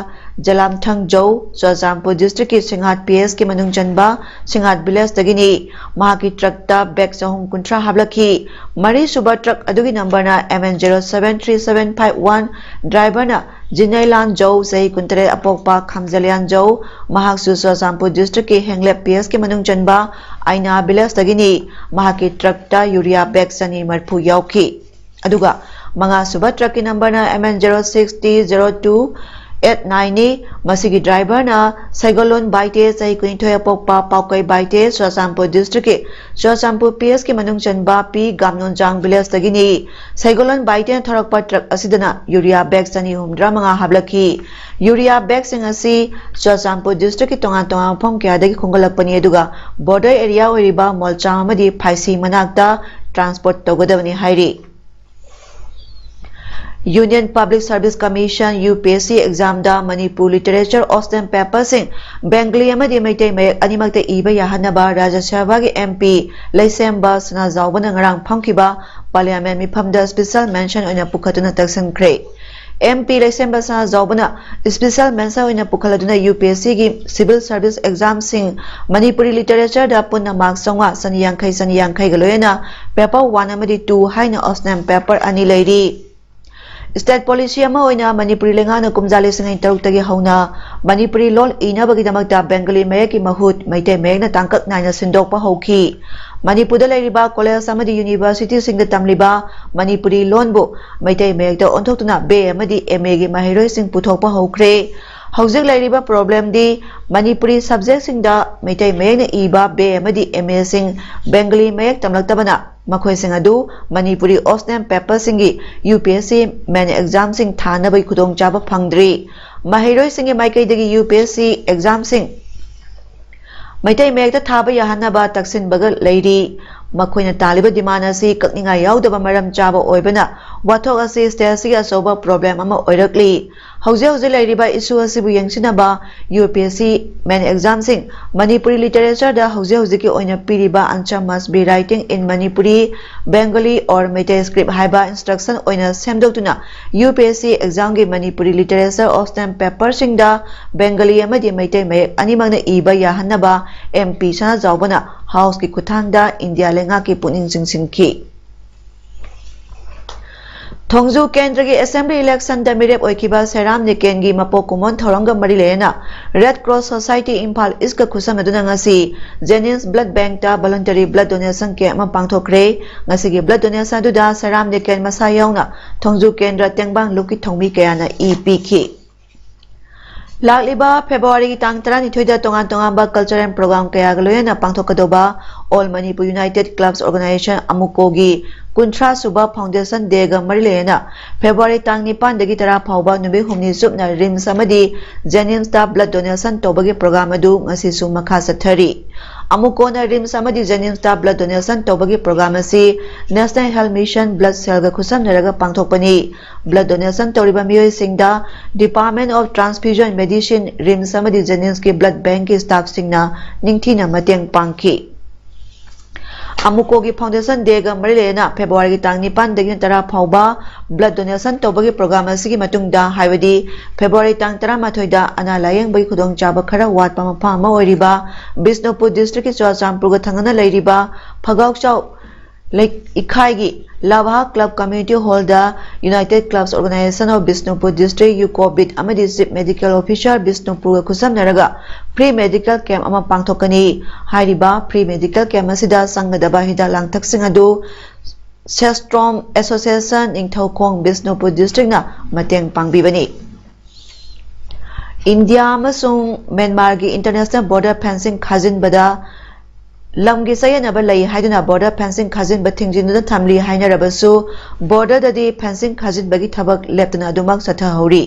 ꯖꯂꯥꯝꯊꯪ ꯖꯧ, ꯆꯨꯔꯆꯥꯟꯄꯨꯔ ꯗꯤꯁꯇ꯭ꯔꯤꯛꯀꯤ ꯁꯤꯡꯍꯥꯠ P S ꯀꯤ ꯃꯅꯨꯡ ꯆꯟꯕ ꯁꯤꯡꯍꯥꯠ ꯚꯤꯂꯦꯖꯇꯒꯤꯅꯤ꯫ ꯃꯍꯥꯛꯀꯤ ꯇ꯭ꯔꯛꯇ ꯕꯦꯒ ꯆꯍꯨꯝ ꯀꯨꯟꯊ꯭ꯔꯥ ꯍꯥꯞꯂꯛꯈꯤ꯫ ꯃꯔꯤꯁꯨꯕ ꯇ꯭ꯔꯛ ꯑꯗꯨꯒꯤ ꯅꯝꯕꯔꯅ M N zero seven three seven five one, ꯗ꯭ꯔꯥꯏꯚꯔꯅ ꯖꯤꯅꯩꯂꯥꯟ ꯖꯧ, ꯆꯍꯤ ꯀꯨꯟꯇꯔꯦꯠ ꯑꯄꯣꯛꯄ, ꯈꯝꯖꯂꯤꯌꯥꯟ ꯖꯧ, ꯃꯍꯥꯛꯁꯨ ꯆꯨꯔꯆꯥꯟꯄꯨꯔ ꯗꯤꯁꯇ꯭ꯔꯤꯛꯀꯤ ꯍꯦꯡꯂꯦꯞ P S ꯀꯤ ꯃꯅꯨꯡ ꯆꯟꯕ ꯑꯩꯅꯥ ꯚꯤꯂꯦꯖꯇꯒꯤꯅꯤ꯫ ꯃꯍꯥꯛꯀꯤ ꯇ꯭ꯔꯛꯇ ꯌꯨꯔꯤꯌꯥ ꯕꯦꯒ ꯆꯅꯤ ꯃꯔꯤꯐꯨ ꯌꯥꯎꯈꯤ꯫ ꯑꯗꯨꯒ ꯃꯉꯥꯁꯨꯕ ꯇ꯭ꯔꯛꯀꯤ ꯅꯝꯕꯔꯅ M N zero six T zero two eight nine ꯅꯤ꯫ ꯃꯁꯤꯒꯤ ꯗ꯭ꯔꯥꯏꯚꯔꯅ ꯁꯩꯒꯣꯂꯣꯟ ꯕꯥꯏꯇꯦ, ꯆꯍꯤ ꯀꯨꯟꯅꯤꯊꯣꯏ ꯑꯄꯣꯛꯄ, ꯄꯥꯎꯀꯩ ꯕꯥꯏꯇꯦ, ꯆꯨꯔꯆꯥꯟꯄꯨꯔ ꯗꯤꯁꯇ꯭ꯔꯤꯛꯀꯤ ꯆꯨꯔꯆꯥꯟꯄꯨꯔ P S ꯀꯤ ꯃꯅꯨꯡ ꯆꯟꯕ ꯄꯤ ꯒꯥꯝꯅꯣꯟꯖꯥꯡ ꯚꯤꯂꯦꯖꯇꯒꯤꯅꯤ꯫ ꯁꯩꯒꯣꯂꯣꯟ ꯕꯥꯏꯇꯦꯅ ꯊꯧꯔꯛꯄ ꯇ꯭ꯔꯛ ꯑꯁꯤꯗꯅ ꯌꯨꯔꯤꯌꯥ ꯕꯦꯒ ꯆꯅꯤ ꯍꯨꯝꯗ꯭ꯔꯥ ꯃꯉꯥ ꯍꯥꯞꯂꯛꯈꯤ꯫ ꯌꯨꯔꯤꯌꯥ ꯕꯦꯒꯁꯤꯡ ꯑꯁꯤ ꯆꯨꯔꯆꯥꯟꯄꯨꯔ ꯗꯤꯁꯇ꯭ꯔꯤꯛꯀꯤ ꯇꯣꯉꯥꯟ ꯇꯣꯉꯥꯟꯕ ꯃꯐꯝ ꯀꯌꯥꯗꯒꯤ ꯈꯣꯝꯒꯠꯂꯛꯄꯅꯤ, ꯑꯗꯨꯒ ꯕꯣꯔꯗꯔ ꯑꯦꯔꯤꯌꯥ ꯑꯣꯏꯔꯤꯕ ꯃꯣꯜꯆꯥꯡ ꯑꯃꯗꯤ ꯐꯥꯏꯁꯤ ꯃꯅꯥꯛꯇ ꯇ꯭ꯔꯥꯟꯁꯄꯣꯔꯠ ꯇꯧꯒꯗꯕꯅꯤ ꯍꯥꯏꯔꯤ꯫ Union Public Service Commission, U P S C, ꯑꯦꯛꯖꯥꯝꯗ ꯃꯅꯤꯄꯨꯔ ꯂꯤꯇꯔꯦꯆꯔ ꯑꯣꯁꯅꯦꯝ ꯄꯦꯄꯔꯁꯤꯡ ꯕꯦꯡꯒꯂꯤ ꯑꯃꯗꯤ ꯃꯩꯇꯩ ꯃꯌꯦꯛ ꯑꯅꯤꯃꯛꯇ ꯏꯕ ꯌꯥꯍꯟꯅꯕ ꯔꯥꯖ꯭ꯌ ꯁꯚꯥꯒꯤ M P ꯂꯩꯁꯦꯝꯕ ꯁꯅꯥꯖꯥꯎꯕꯅ ꯉꯔꯥꯡ ꯐꯝꯈꯤꯕ ꯄꯥꯔꯂꯤꯌꯥꯃꯦꯟ ꯃꯤꯐꯝꯗ ꯁ꯭ꯄꯤꯁꯦꯜ ꯃꯦꯟꯁꯟ ꯑꯣꯏꯅ ꯄꯨꯈꯠꯇꯨꯅ ꯇꯛꯁꯤꯟꯈ꯭ꯔꯦ꯫ M P ꯂꯩꯁꯦꯝꯕ ꯁꯅꯥꯖꯥꯎꯕꯅ ꯁ꯭ꯄꯤꯁꯦꯜ ꯃꯦꯟꯁꯟ ꯑꯣꯏꯅ ꯄꯨꯈꯠꯂꯗꯨꯅ U P S C ꯒꯤ ꯁꯤꯚꯤꯜ ꯁꯔꯚꯤꯁ ꯑꯦꯛꯖꯥꯝꯁꯤꯡ ꯃꯅꯤꯄꯨꯔꯤ ꯂꯤꯇꯔꯦꯆꯔꯗ ꯄꯨꯟꯅ ꯃꯥꯔꯛ ꯆꯥꯝꯃꯉꯥ, ꯆꯅꯤ ꯌꯥꯡꯈꯩ, ꯆꯅꯤ ꯌꯥꯡꯈꯩꯒ ꯂꯣꯏꯅꯅ ꯄꯦꯄꯔ ꯋꯥꯟ ꯑꯃꯗꯤ ꯇꯨ ꯍꯥꯏꯅ ꯑꯣꯁꯅꯦꯝ ꯄꯦꯄꯔ ꯑꯅꯤ ꯂꯩꯔꯤ꯫ ꯁ꯭ꯇꯦꯠ ꯄꯣꯂꯤꯁꯤ ꯑꯃ ꯑꯣꯏꯅ ꯃꯅꯤꯄꯨꯔꯤ ꯂꯩꯉꯥꯛꯅ ꯀꯨꯝꯖꯥ ꯂꯤꯁꯤꯡ ꯑꯅꯤ ꯇꯔꯨꯛꯇꯒꯤ ꯍꯧꯅ ꯃꯅꯤꯄꯨꯔꯤ ꯂꯣꯟ ꯏꯅꯕꯒꯤꯗꯃꯛꯇ ꯕꯦꯡꯒꯂꯤ ꯃꯌꯦꯛꯀꯤ ꯃꯍꯨꯠ ꯃꯩꯇꯩ ꯃꯌꯦꯛꯅ ꯇꯥꯡꯀꯛ ꯅꯥꯏꯅ ꯁꯤꯟꯗꯣꯛꯄ ꯍꯧꯈꯤ꯫ ꯃꯅꯤꯄꯨꯔꯗ ꯂꯩꯔꯤꯕ ꯀꯣꯂꯦꯖ ꯑꯃꯗꯤ ꯌꯨꯅꯤꯚꯔꯁꯤꯇꯤꯁꯤꯡꯗ ꯇꯝꯂꯤꯕ ꯃꯅꯤꯄꯨꯔꯤ ꯂꯣꯟꯕꯨ ꯃꯩꯇꯩ ꯃꯌꯦꯛꯇ ꯑꯣꯟꯊꯣꯛꯇꯨꯅ B A ꯑꯃꯗꯤ M A ꯒꯤ ꯃꯍꯩꯔꯣꯏꯁꯤꯡ ꯄꯨꯊꯣꯛꯄ ꯍꯧꯈ꯭ꯔꯦ꯫ ꯍꯧꯖꯤꯛ ꯂꯩꯔꯤꯕ ꯄ꯭ꯔꯣꯕ꯭ꯂꯦꯝꯗꯤ ꯃꯅꯤꯄꯨꯔꯤ ꯁꯕꯖꯦꯛꯁꯤꯡꯗ ꯃꯩꯇꯩ ꯃꯌꯦꯛꯅ ꯏꯕ B A ꯑꯃꯗꯤ M A ꯁꯤꯡ ꯕꯦꯡꯒꯂꯤ ꯃꯌꯦꯛ ꯇꯝꯂꯛꯇꯕꯅ ꯃꯈꯣꯏꯁꯤꯡ ꯑꯗꯨ Manipuri ꯑꯣꯁꯅꯦꯝ ꯄꯦꯄꯔꯁꯤꯡꯒꯤ U P S C ꯃꯦꯟ ꯑꯦꯛꯖꯥꯝꯁꯤꯡ ꯊꯥꯅꯕꯒꯤ ꯈꯨꯗꯣꯡꯆꯥꯕ ꯐꯪꯗ꯭ꯔꯤ꯫ ꯃꯍꯩꯔꯣꯏꯁꯤꯡꯒꯤ ꯃꯥꯏꯀꯩꯗꯒꯤ U P S C ꯑꯦꯛꯖꯥꯝꯁꯤꯡ Meitei ꯃꯌꯦꯛꯇ ꯊꯥꯕ ꯌꯥꯍꯟꯅꯕ ꯇꯛꯁꯤꯟꯕꯒ ꯂꯩꯔꯤ꯫ ꯃꯈꯣꯏꯅ ꯇꯥꯜꯂꯤꯕ ꯗꯤꯃꯥꯟ ꯑꯁꯤ ꯀꯛꯅꯤꯡꯉꯥꯏ ꯌꯥꯎꯗꯕ ꯃꯔꯝ ꯆꯥꯕ ꯑꯣꯏꯕꯅ ꯋꯥꯊꯣꯛ ꯑꯁꯤ ꯁ꯭ꯇꯦꯠ ꯑꯁꯤꯒꯤ ꯑꯆꯧꯕ ꯄ꯭ꯔꯣꯕ꯭ꯂꯦꯝ ꯑꯃ ꯑꯣꯏꯔꯛꯂꯤ꯫ ꯍꯧꯖꯤꯛ ꯍꯧꯖꯤꯛ ꯂꯩꯔꯤꯕ ꯏꯁꯨ ꯑꯁꯤꯕꯨ ꯌꯦꯡꯁꯤꯟꯅꯕ ꯌꯨ ꯄꯤ ꯑꯦꯁ ꯁꯤ ꯃꯦꯟ ꯑꯦꯛꯖꯥꯝꯁꯤꯡ ꯃꯅꯤꯄꯨꯔꯤ ꯂꯤꯇꯔꯦꯆꯔꯗ ꯍꯧꯖꯤꯛ ꯍꯧꯖꯤꯛꯀꯤ ꯑꯣꯏꯅ ꯄꯤꯔꯤꯕ Answer Must Be Writing in Manipuri, Bengali or Meitei Script ꯍꯥꯏꯕ ꯏꯟꯁꯇ꯭ꯔꯛꯁꯟ ꯑꯣꯏꯅ ꯁꯦꯝꯗꯣꯛꯇꯨꯅ ꯌꯨ ꯄꯤ ꯑꯦꯁ ꯁꯤ ꯑꯦꯛꯖꯥꯝꯒꯤ ꯃꯅꯤꯄꯨꯔꯤ ꯂꯤꯇꯔꯦꯆꯔ ꯑꯣꯞꯁꯅꯦꯜ ꯄꯦꯄꯔꯁꯤꯡꯗ ꯕꯦꯡꯒꯂꯤ ꯑꯃꯗꯤ ꯃꯩꯇꯩ ꯃꯌꯦꯛ ꯑꯅꯤꯃꯛꯅ ꯏꯕ ꯌꯥꯍꯟꯅꯕ ꯑꯦꯝ ꯄꯤ ꯁꯅꯥꯖꯥꯎꯕꯅ ꯍꯥꯎꯁꯀꯤ ꯈꯨꯠꯊꯥꯡꯗ ꯏꯟꯗꯤꯌꯥ ꯂꯩꯉꯥꯛꯀꯤ ꯄꯨꯛꯅꯤꯡ ꯆꯤꯡꯁꯤꯟꯈꯤ꯫ ꯊꯣꯡꯖꯨ ꯀꯦꯟꯗ꯭ꯔꯒꯤ ꯑꯦꯁꯦꯝꯕ꯭ꯂꯤ ꯏꯂꯦꯛꯁꯟꯗ ꯃꯤꯔꯦꯞ ꯑꯣꯏꯈꯤꯕ ꯁꯦꯔꯥꯝ ꯅꯤꯀꯦꯟꯒꯤ ꯃꯄꯣꯛ ꯀꯨꯝꯑꯣꯟ ꯊꯧꯔꯝꯒ ꯃꯔꯤ ꯂꯩꯅꯅ ꯔꯦꯗ ꯀ꯭ꯔꯣꯁ ꯁꯣꯁꯥꯏꯇꯤ ꯏꯝꯐꯥꯜ ꯏꯁꯀ ꯈꯨꯠꯁꯝꯅꯗꯨꯅ ꯉꯁꯤ ꯖꯦꯅꯤꯝꯁ ꯕ꯭ꯂꯗ ꯕꯦꯡꯛꯇ ꯚꯣꯂꯨꯟꯇꯔꯤ ꯕ꯭ꯂꯗ ꯗꯣꯅꯦꯁꯟ ꯀꯦꯝꯞ ꯑꯃ ꯄꯥꯡꯊꯣꯛꯈ꯭ꯔꯦ꯫ ꯉꯁꯤꯒꯤ ꯕ꯭ꯂꯗ ꯗꯣꯅꯦꯁꯟ ꯑꯗꯨꯗ ꯁꯦꯔꯥꯝ ꯅꯤꯀꯦꯟ ꯃꯁꯥ ꯌꯥꯎꯅ ꯊꯣꯡꯖꯨ ꯀꯦꯟꯗ꯭ꯔ ꯇꯦꯡꯕꯥꯡ ꯂꯨꯞꯀꯤ ꯊꯧꯃꯤ ꯀꯌꯥꯅ ꯏ ꯄꯤꯈꯤ꯫ ꯂꯥꯛꯂꯤꯕ ꯐꯦꯕ꯭ꯔꯨꯋꯥꯔꯤꯒꯤ ꯇꯥꯡ ꯇꯔꯥꯅꯤꯊꯣꯏꯗ ꯇꯣꯉꯥꯟ ꯇꯣꯉꯥꯟꯕ ꯀꯜꯆꯔꯦꯜ ꯄ꯭ꯔꯣꯒ꯭ꯔꯥꯝ ꯀꯌꯥꯒ ꯂꯣꯏꯅꯅ ꯄꯥꯡꯊꯣꯛꯀꯗꯧꯕ ꯑꯣꯜ ꯃꯅꯤꯄꯨꯔ ꯌꯨꯅꯥꯏꯇꯦꯗ ꯀ꯭ꯂꯕꯁ ꯑꯣꯔꯒꯅꯥꯏꯖꯦꯁꯟ, ꯑꯃꯨꯀꯣꯒꯤ ꯀꯨꯟꯊ꯭ꯔꯥ ꯁꯨꯕ ꯐꯥꯎꯟꯗꯦꯁꯟ ꯗꯦꯒ ꯃꯔꯤ ꯂꯩꯅꯅ ꯐꯦꯕ꯭ꯔꯨꯋꯥꯔꯤ ꯇꯥꯡ ꯅꯤꯄꯥꯟꯗꯒꯤ ꯇꯔꯥ ꯐꯥꯎꯕ ꯅꯨꯃꯤꯠ ꯍꯨꯝꯅꯤ ꯆꯨꯞꯅ ꯔꯤꯝꯁ ꯑꯃꯗꯤ ꯖꯦꯅꯤꯝꯁꯇ ꯕ꯭ꯂꯗ ꯗꯣꯅꯦꯁꯟ ꯇꯧꯕꯒꯤ ꯄ꯭ꯔꯣꯒ꯭ꯔꯥꯝ ꯑꯗꯨ ꯉꯁꯤꯁꯨ ꯃꯈꯥ ꯆꯠꯊꯔꯤ꯫ ꯑꯃꯨꯀꯣꯅ ꯔꯤꯝꯁ ꯑꯃꯗꯤ ꯖꯦꯅꯤꯝꯁꯇ ꯕ꯭ꯂꯗ ꯗꯣꯅꯦꯁꯟ ꯇꯧꯕꯒꯤ ꯄ꯭ꯔꯣꯒ꯭ꯔꯥꯝ ꯑꯁꯤ ꯅꯦꯁꯅꯦꯜ ꯍꯦꯜꯊ ꯃꯤꯁꯟ ꯕ꯭ꯂꯗ ꯁꯦꯜꯒ ꯈꯨꯠꯁꯝꯅꯔꯒ ꯄꯥꯡꯊꯣꯛꯄꯅꯤ꯫ ꯕ꯭ꯂꯗ ꯗꯣꯅꯦꯁꯟ ꯇꯧꯔꯤꯕ ꯃꯤꯑꯣꯏꯁꯤꯡꯗ Department of Transfusion Medicine, RIMS ꯑꯃꯗꯤ ꯖꯦꯅꯤꯝꯁꯀꯤ ꯕ꯭ꯂꯗ ꯕꯦꯡꯛꯀꯤ ꯁ꯭ꯇꯥꯐꯁꯤꯡꯅ ꯅꯤꯡꯊꯤꯅ ꯃꯇꯦꯡ ꯄꯥꯡꯈꯤ꯫ ꯑꯃꯨꯀꯣꯒꯤ ꯐꯥꯎꯟꯗꯦꯁꯟ ꯗꯦꯒ ꯃꯔꯤ ꯂꯩꯅꯅ ꯐꯦꯕ꯭ꯔꯨꯋꯥꯔꯤꯒꯤ ꯇꯥꯡ ꯅꯤꯄꯥꯟꯗꯒꯤꯅ ꯇꯔꯥ ꯐꯥꯎꯕ ꯕ꯭ꯂꯗ ꯗꯣꯅꯦꯁꯟ ꯇꯧꯕꯒꯤ ꯄ꯭ꯔꯣꯒ꯭ꯔꯥꯝ ꯑꯁꯤꯒꯤ ꯃꯇꯨꯡꯗ, ꯍꯥꯏꯕꯗꯤ ꯐꯦꯕ꯭ꯔꯨꯋꯥꯔꯤ ꯇꯥꯡ ꯇꯔꯥꯃꯥꯊꯣꯏꯗ ꯑꯅꯥ ꯂꯥꯌꯦꯡꯕꯒꯤ ꯈꯨꯗꯣꯡꯆꯥꯕ ꯈꯔ ꯋꯥꯠꯄ ꯃꯐꯝ ꯑꯃ ꯑꯣꯏꯔꯤꯕ ꯕꯤꯁꯅꯨꯄꯨꯔ ꯗꯤꯁꯇ꯭ꯔꯤꯛꯀꯤ ꯆꯨꯔꯥꯆꯥꯟꯄꯨꯔꯒ ꯊꯪꯅꯅ ꯂꯩꯔꯤꯕ ꯐꯒꯥꯎꯆꯥꯎ ꯂꯩ-, ꯏꯈꯥꯏꯒꯤ ꯂꯚꯥ club community hall United Clubs Organization of Bishnupur District, ꯌꯨꯀꯣꯕꯤꯠ ꯑꯃꯗꯤ ꯆꯤꯐ ꯃꯦꯗꯤꯀꯦꯜ ꯑꯣꯐꯤꯁꯥꯔ ꯕꯤꯁꯅꯨꯄꯨꯔꯒ ꯈꯨꯠꯁꯝꯅꯔꯒ ꯐ꯭ꯔꯤ ꯃꯦꯗꯤꯀꯦꯜ ꯀꯦꯝꯞ ꯑꯃ ꯄꯥꯡꯊꯣꯛꯀꯅꯤ꯫ ꯍꯥꯏꯔꯤꯕ ꯐ꯭ꯔꯤ ꯃꯦꯗꯤꯀꯦꯜ ꯀꯦꯝꯞ ꯑꯁꯤꯗ ꯆꯪꯒꯗꯕ ꯍꯤꯗꯥꯛ ꯂꯥꯡꯊꯛꯁꯤꯡ ꯑꯗꯨ ꯁꯦꯁꯇ꯭ꯔꯣꯝ ꯑꯦꯁꯣꯁꯤꯌꯦꯁꯟ, ꯅꯤꯡꯊꯧꯈꯣꯡ, ꯕꯤꯁꯅꯨꯄꯨꯔ ꯗꯤꯁꯇ꯭ꯔꯤꯛꯅ ꯃꯇꯦꯡ ꯄꯥꯡꯕꯤꯕꯅꯤ꯫ ꯏꯟꯗꯤꯌꯥ ꯑꯃꯁꯨꯡ ꯃ꯭ꯌꯥꯟꯃꯥꯔꯒꯤ ꯏꯟꯇꯔꯅꯦꯁꯅꯦꯜ ꯕꯣꯔꯗꯔ ꯐꯦꯟꯁꯤꯡ ꯈꯥꯖꯤꯟꯕꯗ ꯂꯝꯒꯤ ꯆꯌꯦꯠꯅꯕ ꯂꯩ ꯍꯥꯏꯗꯨꯅ ꯕꯣꯔꯗꯔ ꯐꯦꯟꯁꯤꯡ ꯈꯥꯖꯤꯟꯕ ꯊꯤꯡꯖꯤꯟꯗꯨꯅ ꯊꯝꯂꯤ ꯍꯥꯏꯅꯔꯕꯁꯨ, ꯕꯣꯔꯗꯔꯗꯗꯤ ꯐꯦꯟꯁꯤꯡ ꯈꯥꯖꯤꯟꯕꯒꯤ ꯊꯕꯛ ꯂꯦꯞꯇꯅ ꯑꯗꯨꯃꯛ ꯆꯠꯊꯍꯧꯔꯤ꯫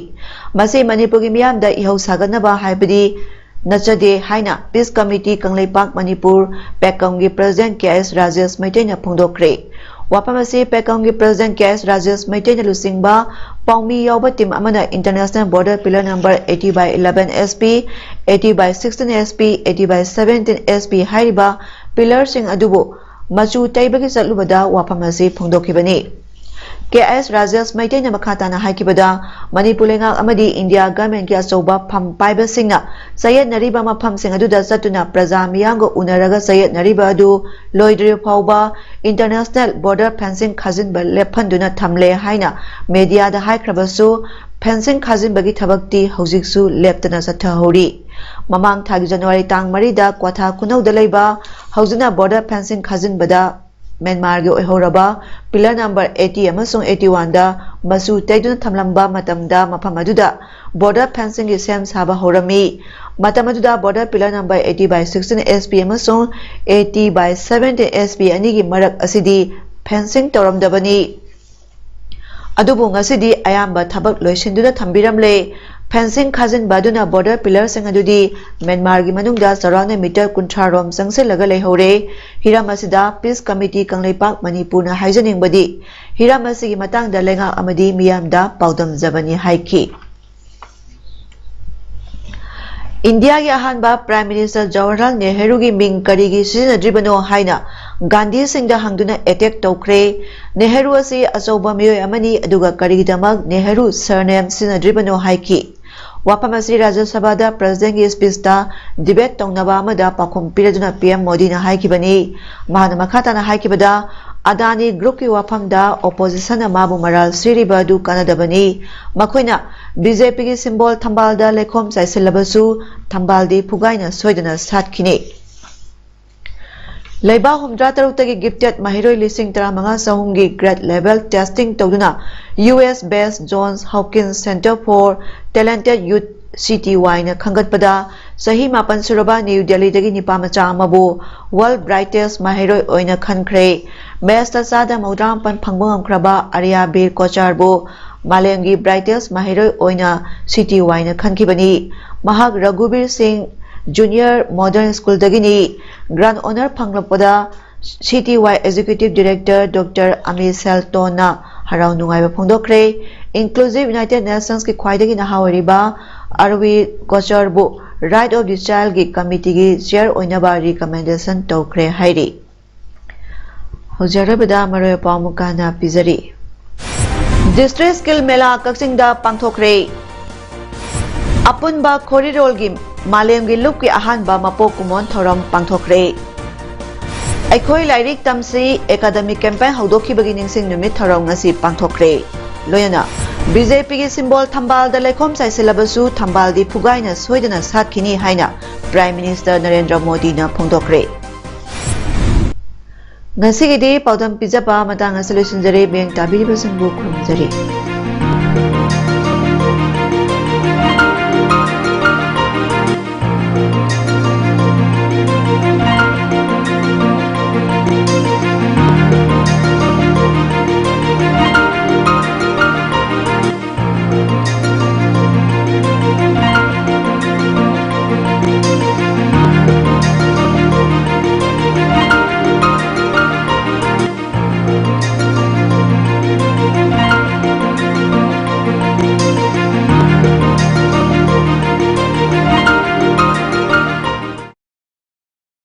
ꯃꯁꯤ ꯃꯅꯤꯄꯨꯔꯒꯤ ꯃꯤꯌꯥꯝꯗ ꯏꯍꯧ ꯁꯥꯒꯠꯅꯕ ꯍꯥꯏꯕꯗꯤ ꯅꯠꯆꯗꯦ ꯍꯥꯏꯅ ꯄꯤꯁ ꯀꯃꯤꯇꯤ ꯀꯪꯂꯩꯄꯥꯛ ꯃꯅꯤꯄꯨꯔ, ꯄꯦꯀꯝꯒꯤ ꯄ꯭ꯔꯁꯤꯗꯦꯟꯠ ꯀꯦ ꯑꯦꯁ ꯔꯥꯖꯦꯁ ꯃꯩꯇꯩꯅ ꯐꯣꯡꯗꯣꯛꯈ꯭ꯔꯦ꯫ ꯋꯥꯐꯝ ꯑꯁꯤ ꯄꯦꯀꯣꯡꯒꯤ ꯄ꯭ꯔꯦꯁꯤꯗꯦꯟꯠ ꯀꯦ ꯑꯦꯁ ꯔꯥꯖꯦꯁ ꯃꯩꯇꯩꯅ ꯂꯨꯆꯤꯡꯕ ꯄꯥꯎꯃꯤ ꯌꯥꯎꯕ ꯇꯤꯝ ꯑꯃꯅ international border pillar number eighty by eleven S P, eighty by sixteen S P, eighty by seventeen S P ꯍꯥꯏꯔꯤꯕ ꯄꯤꯂꯔꯁꯤꯡ ꯑꯗꯨꯕꯨ ꯃꯆꯨ ꯇꯩꯕꯒꯤ ꯆꯠꯂꯨꯕꯗ ꯋꯥꯐꯝ ꯑꯁꯤ ꯐꯣꯡꯗꯣꯛꯈꯤꯕꯅꯤ꯫ ꯀꯦ ꯑꯦꯁ ꯔꯥꯖꯦꯁ ꯃꯩꯇꯩꯅ ꯃꯈꯥ ꯇꯥꯅ ꯍꯥꯏꯈꯤꯕꯗ, ꯃꯅꯤꯄꯨꯔ ꯂꯩꯉꯥꯛ ꯑꯃꯗꯤ ꯏꯟꯗꯤꯌꯥ ꯒꯚꯔꯟꯃꯦꯟꯠꯀꯤ ꯑꯆꯧꯕ ꯐꯝ ꯄꯥꯏꯕꯁꯤꯡꯅ ꯆꯌꯦꯠꯅꯔꯤꯕ ꯃꯐꯝꯁꯤꯡ ꯑꯗꯨꯗ ꯆꯠꯇꯨꯅ ꯄ꯭ꯔꯖꯥ ꯃꯤꯌꯥꯝꯒ ꯎꯅꯔꯒ ꯆꯌꯦꯠꯅꯔꯤꯕ ꯑꯗꯨ ꯂꯣꯏꯗ꯭ꯔꯤꯕ ꯐꯥꯎꯕ ꯏꯟꯇꯔꯅꯦꯁꯅꯦꯜ ꯕꯣꯔꯗꯔ ꯐꯦꯟꯁꯤꯡ ꯈꯥꯖꯤꯟꯕ ꯂꯦꯞꯍꯟꯗꯨꯅ ꯊꯝꯂꯦ ꯍꯥꯏꯅ ꯃꯦꯗꯤꯌꯥꯗ ꯍꯥꯏꯈ꯭ꯔꯕꯁꯨ, ꯐꯦꯟꯁꯤꯡ ꯈꯥꯖꯤꯟꯕꯒꯤ ꯊꯕꯛꯇꯤ ꯍꯧꯖꯤꯛꯁꯨ ꯂꯦꯞꯇꯅ ꯆꯠꯊꯍꯧꯔꯤ꯫ ꯃꯃꯥꯡ ꯊꯥꯒꯤ ꯖꯅꯋꯥꯔꯤ ꯇꯥꯡ ꯃꯔꯤꯗ ꯀ꯭ꯋꯥꯊꯥ ꯈꯨꯅꯧꯗ ꯂꯩꯕ ꯍꯧꯖꯤꯛꯅ ꯕꯣꯔꯗꯔ ꯐꯦꯟꯁꯤꯡ ꯈꯥꯖꯤꯟꯕꯗ ꯃ꯭ꯌꯥꯟꯃꯥꯔꯒꯤ ꯑꯣꯏꯍꯧꯔꯕ ꯄꯤꯂꯔ ꯅꯝꯕꯔ eighty ꯑꯃꯁꯨꯡ eighty one ꯗ ꯃꯆꯨ ꯇꯩꯗꯨꯅ ꯊꯝꯂꯝꯕ ꯃꯇꯝꯗ ꯃꯐꯝ ꯑꯗꯨꯗ ꯕꯣꯔꯗꯔ ꯐꯦꯟꯁꯤꯡꯒꯤ ꯁꯦꯝ ꯁꯥꯕ ꯍꯧꯔꯝꯃꯤ꯫ ꯃꯇꯝ ꯑꯗꯨꯗ border pillar number eighty by sixteen S P ꯑꯃꯁꯨꯡ eighty by seventeen S P ꯑꯅꯤꯒꯤ ꯃꯔꯛ ꯑꯁꯤꯗꯤ ꯐꯦꯟꯁꯤꯡ ꯇꯧꯔꯝꯗꯕꯅꯤ꯫ ꯑꯗꯨꯕꯨ ꯉꯁꯤꯗꯤ ꯑꯌꯥꯝꯕ ꯊꯕꯛ ꯂꯣꯏꯁꯤꯟꯗꯨꯅ ꯊꯝꯕꯤꯔꯝꯂꯦ꯫ ꯐꯦꯟꯁꯤꯡ ꯈꯥꯖꯤꯟꯕ ꯑꯗꯨꯅ ꯕꯣꯔꯗꯔ ꯄꯤꯂꯔꯁꯤꯡ ꯑꯗꯨꯗꯤ ꯃ꯭ꯌꯥꯟꯃꯥꯔꯒꯤ ꯃꯅꯨꯡꯗ ꯆꯥꯎꯔꯥꯛꯅ ꯃꯤꯇꯔ ꯀꯨꯟꯊ꯭ꯔꯥ ꯔꯣꯝ ꯆꯪꯁꯤꯜꯂꯒ ꯂꯩꯍꯧꯔꯦ꯫ ꯍꯤꯔꯝ ꯑꯁꯤꯗ ꯄꯤꯁ ꯀꯃꯤꯇꯤ ꯀꯪꯂꯩꯄꯥꯛ ꯃꯅꯤꯄꯨꯔꯅ ꯍꯥꯏꯖꯅꯤꯡꯕꯗꯤ ꯍꯤꯔꯝ ꯑꯁꯤꯒꯤ ꯃꯇꯥꯡꯗ ꯂꯩꯉꯥꯛ ꯑꯃꯗꯤ ꯃꯤꯌꯥꯝꯗ ꯄꯥꯎꯗꯝꯖꯕꯅꯤ ꯍꯥꯏꯈꯤ꯫ ꯏꯟꯗꯤꯌꯥꯒꯤ ꯑꯍꯥꯟꯕ ꯄ꯭ꯔꯥꯏꯝ ꯃꯤꯅꯤꯁꯇꯔ ꯖꯋꯥꯍꯔꯂꯥꯜ ꯅꯦꯍꯔꯨꯒꯤ ꯃꯤꯡ ꯀꯔꯤꯒꯤ ꯁꯤꯖꯤꯟꯅꯗ꯭ꯔꯤꯕꯅꯣ ꯍꯥꯏꯅ ꯒꯥꯟꯙꯤꯁꯤꯡꯗ ꯍꯪꯗꯨꯅ ꯑꯦꯇꯦꯛ ꯇꯧꯈ꯭ꯔꯦ꯫ ꯅꯦꯍꯔꯨ ꯑꯁꯤ ꯑꯆꯧꯕ ꯃꯤꯑꯣꯏ ꯑꯃꯅꯤ, ꯑꯗꯨꯒ ꯀꯔꯤꯒꯤꯗꯃꯛ ꯅꯦꯍꯔꯨ ꯁꯔꯅꯦꯝ ꯁꯤꯖꯤꯟꯅꯗ꯭ꯔꯤꯕꯅꯣ ꯍꯥꯏꯈꯤ꯫ ꯋꯥꯐꯝ ꯑꯁꯤ ꯔꯥꯖ꯭ꯌ ꯁꯚꯥꯗ ꯄ꯭ꯔꯦꯁꯤꯗꯦꯟꯠꯀꯤ ꯁ꯭ꯄꯤꯆꯇ ꯗꯤꯕꯦꯠ ꯇꯧꯅꯕ ꯑꯃꯗ ꯄꯥꯎꯈꯨꯝ ꯄꯤꯔꯗꯨꯅ ꯄꯤ ꯑꯦꯝ ꯃꯣꯗꯤꯅ ꯍꯥꯏꯈꯤꯕꯅꯤ꯫ ꯃꯍꯥꯛꯅ ꯃꯈꯥ ꯇꯥꯅ ꯍꯥꯏꯈꯤꯕꯗ, ꯑꯗꯥꯅꯤ ꯒ꯭ꯔꯨꯞꯀꯤ ꯋꯥꯐꯝꯗ ꯑꯣꯄꯣꯖꯤꯁꯟꯅ ꯃꯥꯕꯨ ꯃꯔꯥꯜ ꯁꯤꯔꯤꯕ ꯑꯗꯨ ꯀꯥꯟꯅꯗꯕꯅꯤ꯫ ꯃꯈꯣꯏꯅ ꯕꯤ ꯖꯦ ꯄꯤꯒꯤ ꯁꯤꯝꯕꯣꯜ ꯊꯝꯕꯥꯜꯗ ꯂꯩꯈꯣꯝ ꯆꯥꯏꯁꯤꯜꯂꯕꯁꯨ ꯊꯝꯕꯥꯜꯗꯤ ꯐꯨꯒꯥꯏꯅ ꯁꯣꯏꯗꯅ ꯁꯥꯠꯈꯤꯅꯤ꯫ ꯂꯩꯕꯥꯛ ꯍꯨꯝꯗ꯭ꯔꯥ ꯇꯔꯨꯛꯇꯒꯤ ꯒꯤꯐꯇꯦꯠ ꯃꯍꯩꯔꯣꯏ ꯂꯤꯁꯤꯡ ꯇꯔꯥꯃꯉꯥ ꯆꯍꯨꯝꯒꯤ ꯒ꯭ꯔꯦꯗ ꯂꯦꯚꯦꯜ ꯇꯦꯁꯇꯤꯡ ꯇꯧꯗꯨꯅ ꯌꯨ ꯑꯦꯁ ꯕꯦꯁ ꯖꯣꯟꯁ ꯍꯣꯞꯀꯤꯟꯁ ꯁꯦꯟꯇꯔ ꯐꯣꯔ ꯇꯦꯂꯦꯟꯇꯦꯗ ꯌꯨꯠ, ꯁꯤ ꯇꯤ ꯋꯥꯏꯅ ꯈꯟꯒꯠꯄꯗ ꯆꯍꯤ ꯃꯥꯄꯟ ꯁꯨꯔꯕ ꯅ꯭ꯌꯨ ꯗꯦꯜꯂꯤꯗꯒꯤ ꯅꯤꯄꯥ ꯃꯆꯥ ꯑꯃꯕꯨ ꯋꯥꯔꯜꯗ ꯕ꯭ꯔꯥꯏꯇꯦꯁ ꯃꯍꯩꯔꯣꯏ ꯑꯣꯏꯅ ꯈꯟꯈ꯭ꯔꯦ꯫ ꯃꯦꯠꯁꯇ ꯆꯥꯗ ꯃꯧꯗ꯭ꯔꯥ ꯃꯥꯄꯟ ꯐꯪꯕ ꯉꯝꯈ꯭ꯔꯕ ꯑꯥꯔꯌꯥ ꯕꯤꯔ ꯀꯣꯆꯥꯔꯕꯨ ꯃꯥꯂꯦꯝꯒꯤ ꯕ꯭ꯔꯥꯏꯇꯦꯁ ꯃꯍꯩꯔꯣꯏ ꯑꯣꯏꯅ ꯁꯤ ꯇꯤ ꯋꯥꯏꯅ ꯈꯟꯈꯤꯕꯅꯤ꯫ ꯃꯍꯥꯛ ꯔꯘꯨꯕꯤꯔ ꯁꯤꯡ ꯖꯨꯅꯤꯌꯔ ꯃꯣꯗꯔꯟ ꯁ꯭ꯀꯨꯜꯗꯒꯤꯅꯤ꯫ ꯒ꯭ꯔꯥꯟ honour ꯐꯪꯂꯛꯄꯗ C T Y Executive Director Doctor Amisel Tonna ꯍꯔꯥꯎ ꯅꯨꯡꯉꯥꯏꯕ ꯐꯣꯡꯗꯣꯛꯈ꯭ꯔꯦ꯫ Inclusive United Nationsꯀꯤ ꯈ꯭ꯋꯥꯏꯗꯒꯤ ꯅꯍꯥ ꯑꯣꯏꯔꯤꯕ ꯑꯔꯋꯤ ꯀꯣꯆꯔꯕꯨ Right of the Childꯒꯤ committeeꯒꯤ chair ꯑꯣꯏꯅꯕ recommendation ꯇꯧꯈ꯭ꯔꯦ ꯍꯥꯏꯔꯤ꯫ ꯍꯧꯖꯤꯛ ꯑꯔꯣꯏꯕꯗ ꯃꯔꯨꯑꯣꯏꯕ ꯄꯥꯎ ꯑꯃꯨꯛꯀ ꯍꯟꯅ ꯄꯤꯖꯔꯤ꯫ District Skill Mela ꯀꯛꯆꯤꯡꯗ ꯄꯥꯡꯊꯣꯛꯈ꯭ꯔꯦ꯫ ꯑꯄꯨꯟꯕ ꯈꯣꯔꯤꯔꯣꯜꯒꯤ ꯃꯥꯂꯦꯝꯒꯤ ꯂꯨꯞꯀꯤ ꯑꯍꯥꯟꯕ ꯃꯄꯣꯛ ꯀꯨꯝꯑꯣꯟ ꯊꯧꯔꯝ ꯄꯥꯡꯊꯣꯛꯈ꯭ꯔꯦ꯫ ꯑꯩꯈꯣꯏ ꯂꯥꯏꯔꯤꯛ ꯇꯝꯁꯤ academic campaign ꯍꯧꯗꯣꯛꯈꯤꯕꯒꯤ ꯅꯤꯡꯁꯤꯡ ꯅꯨꯃꯤꯠ ꯊꯧꯔꯝ ꯉꯁꯤ ꯄꯥꯡꯊꯣꯛꯈ꯭ꯔꯦ꯫ ꯂꯣꯏꯅꯅ BJPꯒꯤ symbol ꯊꯝꯕꯥꯜꯗ ꯂꯩꯈꯣꯝ ꯆꯥꯏꯁꯤꯜꯂꯕꯁꯨ ꯊꯝꯕꯥꯜꯗꯤ ꯐꯨꯒꯥꯏꯅ ꯁꯣꯏꯗꯅ ꯁꯥꯠꯈꯤꯅꯤ ꯍꯥꯏꯅ Prime Minister ꯅꯔꯦꯟꯗ꯭ꯔ ꯃꯣꯗꯤꯅ ꯐꯣꯡꯗꯣꯛꯈ꯭ꯔꯦ꯫ ꯉꯁꯤꯒꯤꯗꯤ ꯄꯥꯎꯗꯝ ꯄꯤꯖꯕ ꯃꯇꯥꯡ ꯑꯁꯤ ꯂꯣꯏꯁꯤꯟꯖꯔꯦ꯫ ꯃꯤꯠꯌꯦꯡ ꯇꯥꯕꯤꯔꯤꯕꯁꯤꯡꯕꯨ ꯈꯨꯔꯨꯝꯖꯔꯤ꯫